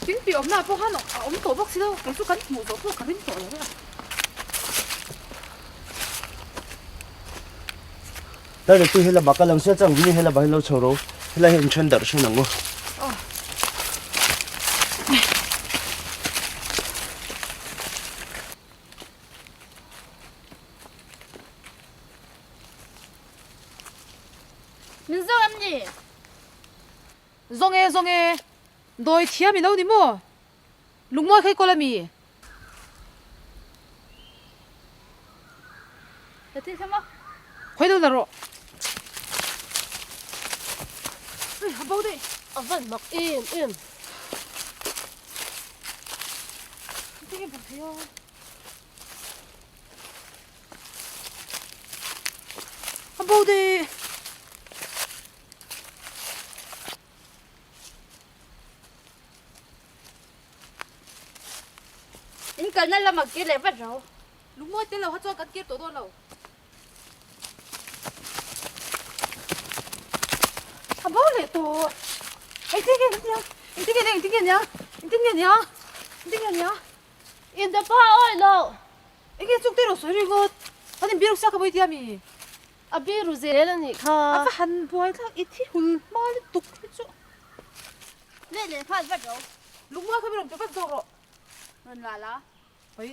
Thingpui awmna pawh khan a awm tawh bawk si lo, kei chu kan hmuh zawh pawh ka ring tawh lo e a. Tlai pui helama ka lang sia chang ni helama hi lo chho ro helai hi inthen darh thin ang u. Min zawng em ni? Zawng e, zawng e. Dawi thiam i lo ni maw? Lungmawi kha i kawl a mi? Ka thil thleng a. Khawi lo la rawh. Ui, a bo daih. A van mak em em. Engtin nge bo thei a? A bo daih. kalna lamah kir leh vat ro. Lungmawi tel lo kha chuan kan kir tawh dawn lo. A bo leh tawh. Engtin nge nia? Engtin nge nia? Engtin nge nia? Engtin nge nia? Engtin nge nia? Indepa awih lo. Enge chung te rawh sawi ringawt. An inbiru sia ka vawi tia mi? A biru zel a nih kha. A va han buai thlak i thi hul hma lutuk hi chu. Leh leh nghal vat ro. Lungmual kha mi rawn pe vat zawk rawh. Rawn la la. Oi.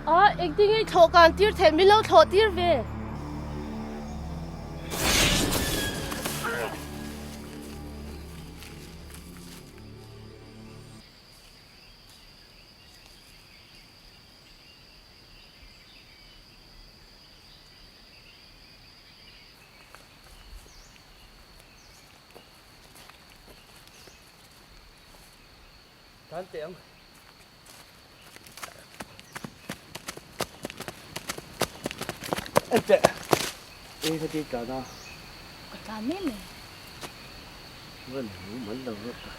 A engtin nge thlawh kan tir theih min lo thlawh tir ve. Tan teh ang. En teh. E ka ti tlan a. Ka tlan mai mai. Van hu man lo rawh ta.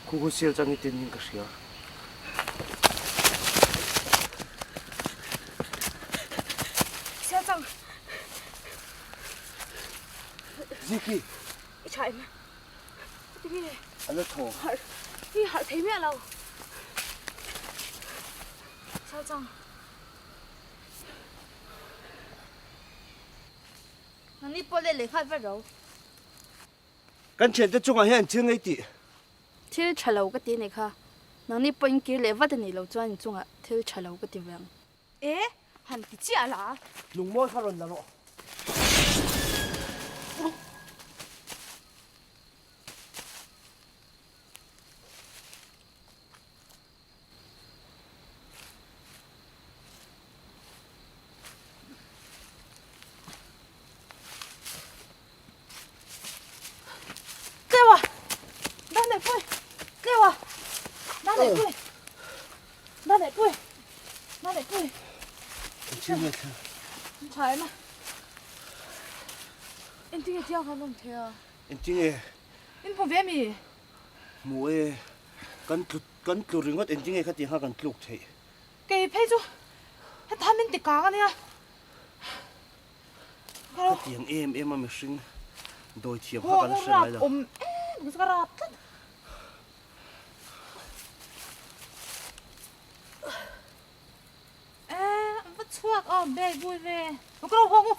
Khu khu sial chang i tin in ka hria. Sial chang. Ziki. I tha em? Tinge? A la thaw. Harh. I harh thei miah lo. Sial chang. Nangni pawh leh leh nghal vat ro. Kan thiante chungah hian thil ngei tih. Thil tha lo ka ti a nih kha. Nangni pawh in kir leh vat a nih loh chuan in chungah thil tha lo ka ti ve ang. E, han ti chiah la. Lungmawi kha rawn la rawh. Tlewa! Dan leh pui! Tlewa! Dan leh pui! Dan leh pui! Dan leh pui! Engtin nge thla? Tha em a. Engtin nge tiang khan awm thei a? Engtin nge? In hmu ve mi? Hmu e. Kan tlu kan tlu ringawt engtin nge khatiang kha kan tluk theih? Kei phei chu heta min ti kang ania. Khatiang em em a mihring dawi thiam kha ka la hre ngai lo. Awm em ka rap tlat. E va chhuak a bel bui ve. Ka ro hawng u.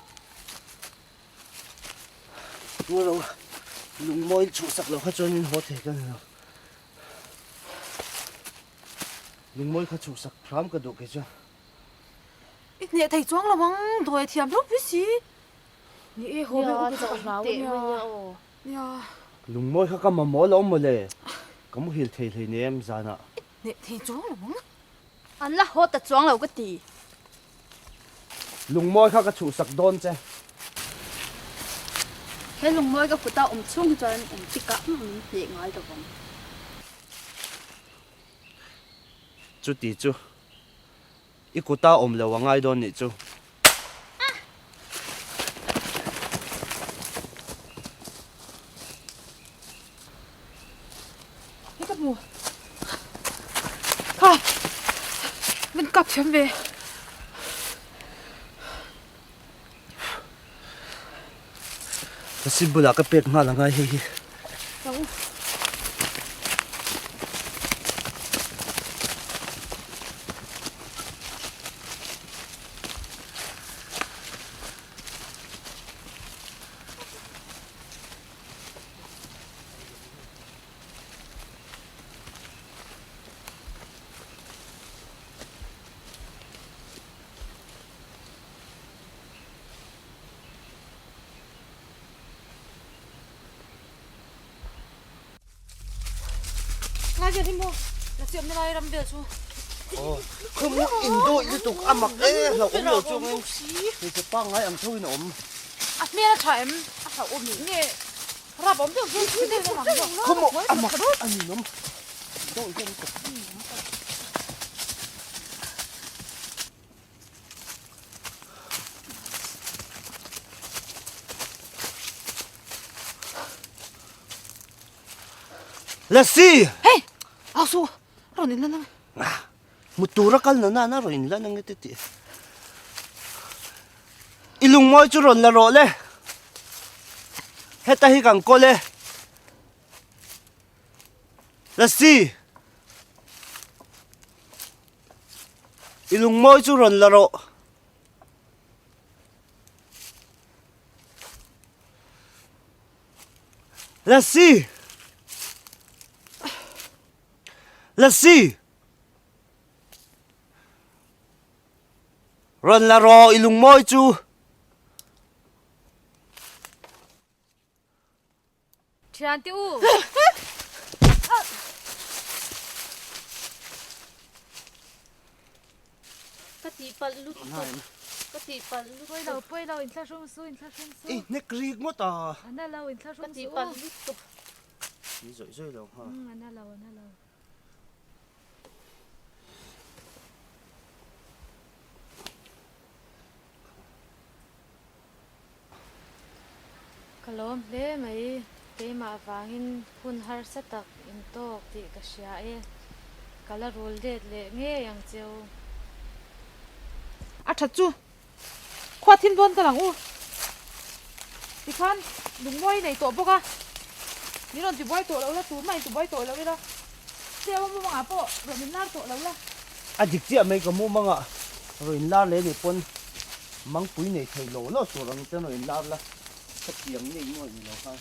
Ngaw lo lungmawi chhuhsak lo kha chuan in haw thei ka ni lo. Lungmawi kha chhuhsak hram ka duh kei chuan. I hneh thei chuang lo ang, dawi thiam ropui si. Ni e, haw ber upa chu ka hlau ania. Nia. Lungmawi kha ka mamawh lo mawle, ka muhil thei hleinem zanah. I hneh thei chuang lo ang. An la haw ta chuang lo ka ti. Lungmawi kha ka chhuhsak dawn che. He lungmawi ka kuta awm chhung hi chuan engtikah min hneh ngai lo vang. Chuti chu i kuta awm lo a ngai dawn nih chu. Hi ka hmu. Kha min kap thiam ve. Ka si bulah ka pek nghal angai hei hi. Ngai vel hi maw la chiam na lai ram vel chu. Aw khawm hi in dawih lutuk a mak e hlauh awm lo chungin hmeichhe pangngai ang tho in a awm. A hmel a tha em a hlauh awm nge rap awm deuh deuh deuh deuh ang zawk. Khawm a mak a ninawm dawih hian ka. Lasi! Hei! Au su! Rawn inlan ang. Mu tura kal na nana rawn inlan ang e te tih. I lungmawi chu rawn la rawh le. Heta hi kan kawl e. Lasi! I lungmawi chu rawn la rawh. Lasi! Lasi! Rawn la rawh i lungmawi chu. Thiante u! Ka tihpalh lutuk, ka tihpalh lutuk. Pawi lo, pawi lo, inthlahrung su, inthlahrung su. I hnek rik ngawt a. A na lo, inthlahrung su. Ka tihpalh lutuk. Ni zawih zawih lo ha. A na lo, a na lo. Ka lawm hle mai, keimah vangin hun harsa tak in tawk tih ka hria e, ka la rul let leh ngei ang cheu. A that chu khua thim dawn ka lang u tikhan lungmawi nei tawh bawk a, min rawn tibuai tawh lo la, tumah in tibuai tawh lo ila, tlem a mumangah pawh rawn inlar tawh lo la. A dik chiah mai ka mumangah rawn inlar leh nih pawn Mangpui nei thei lo lo tur ang ten rawn inlar la, hetiang nei nuai ni lo khan.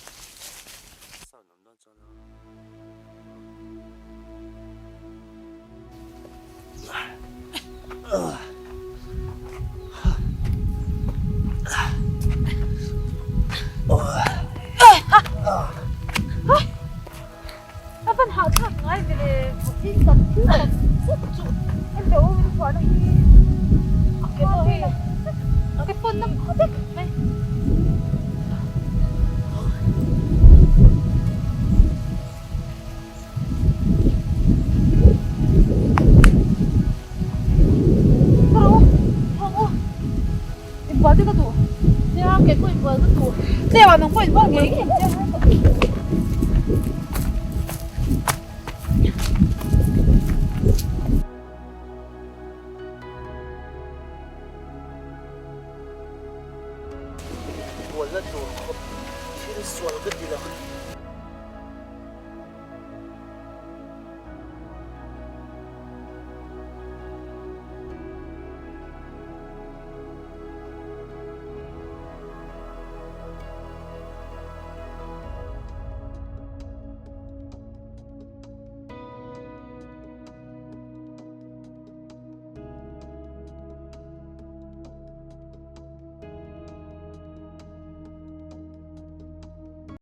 A van hahthlak ngai ve le, thil tak thil tak zet chu en teh u min phuahna hi a ke pawh hi a ke pawn na khaw vek mai. Ka ro thawng u inbual te ka duh. Nia kei pawh inbual ka duh. Tlem ah nang pawh inbual ngei ngei ang che.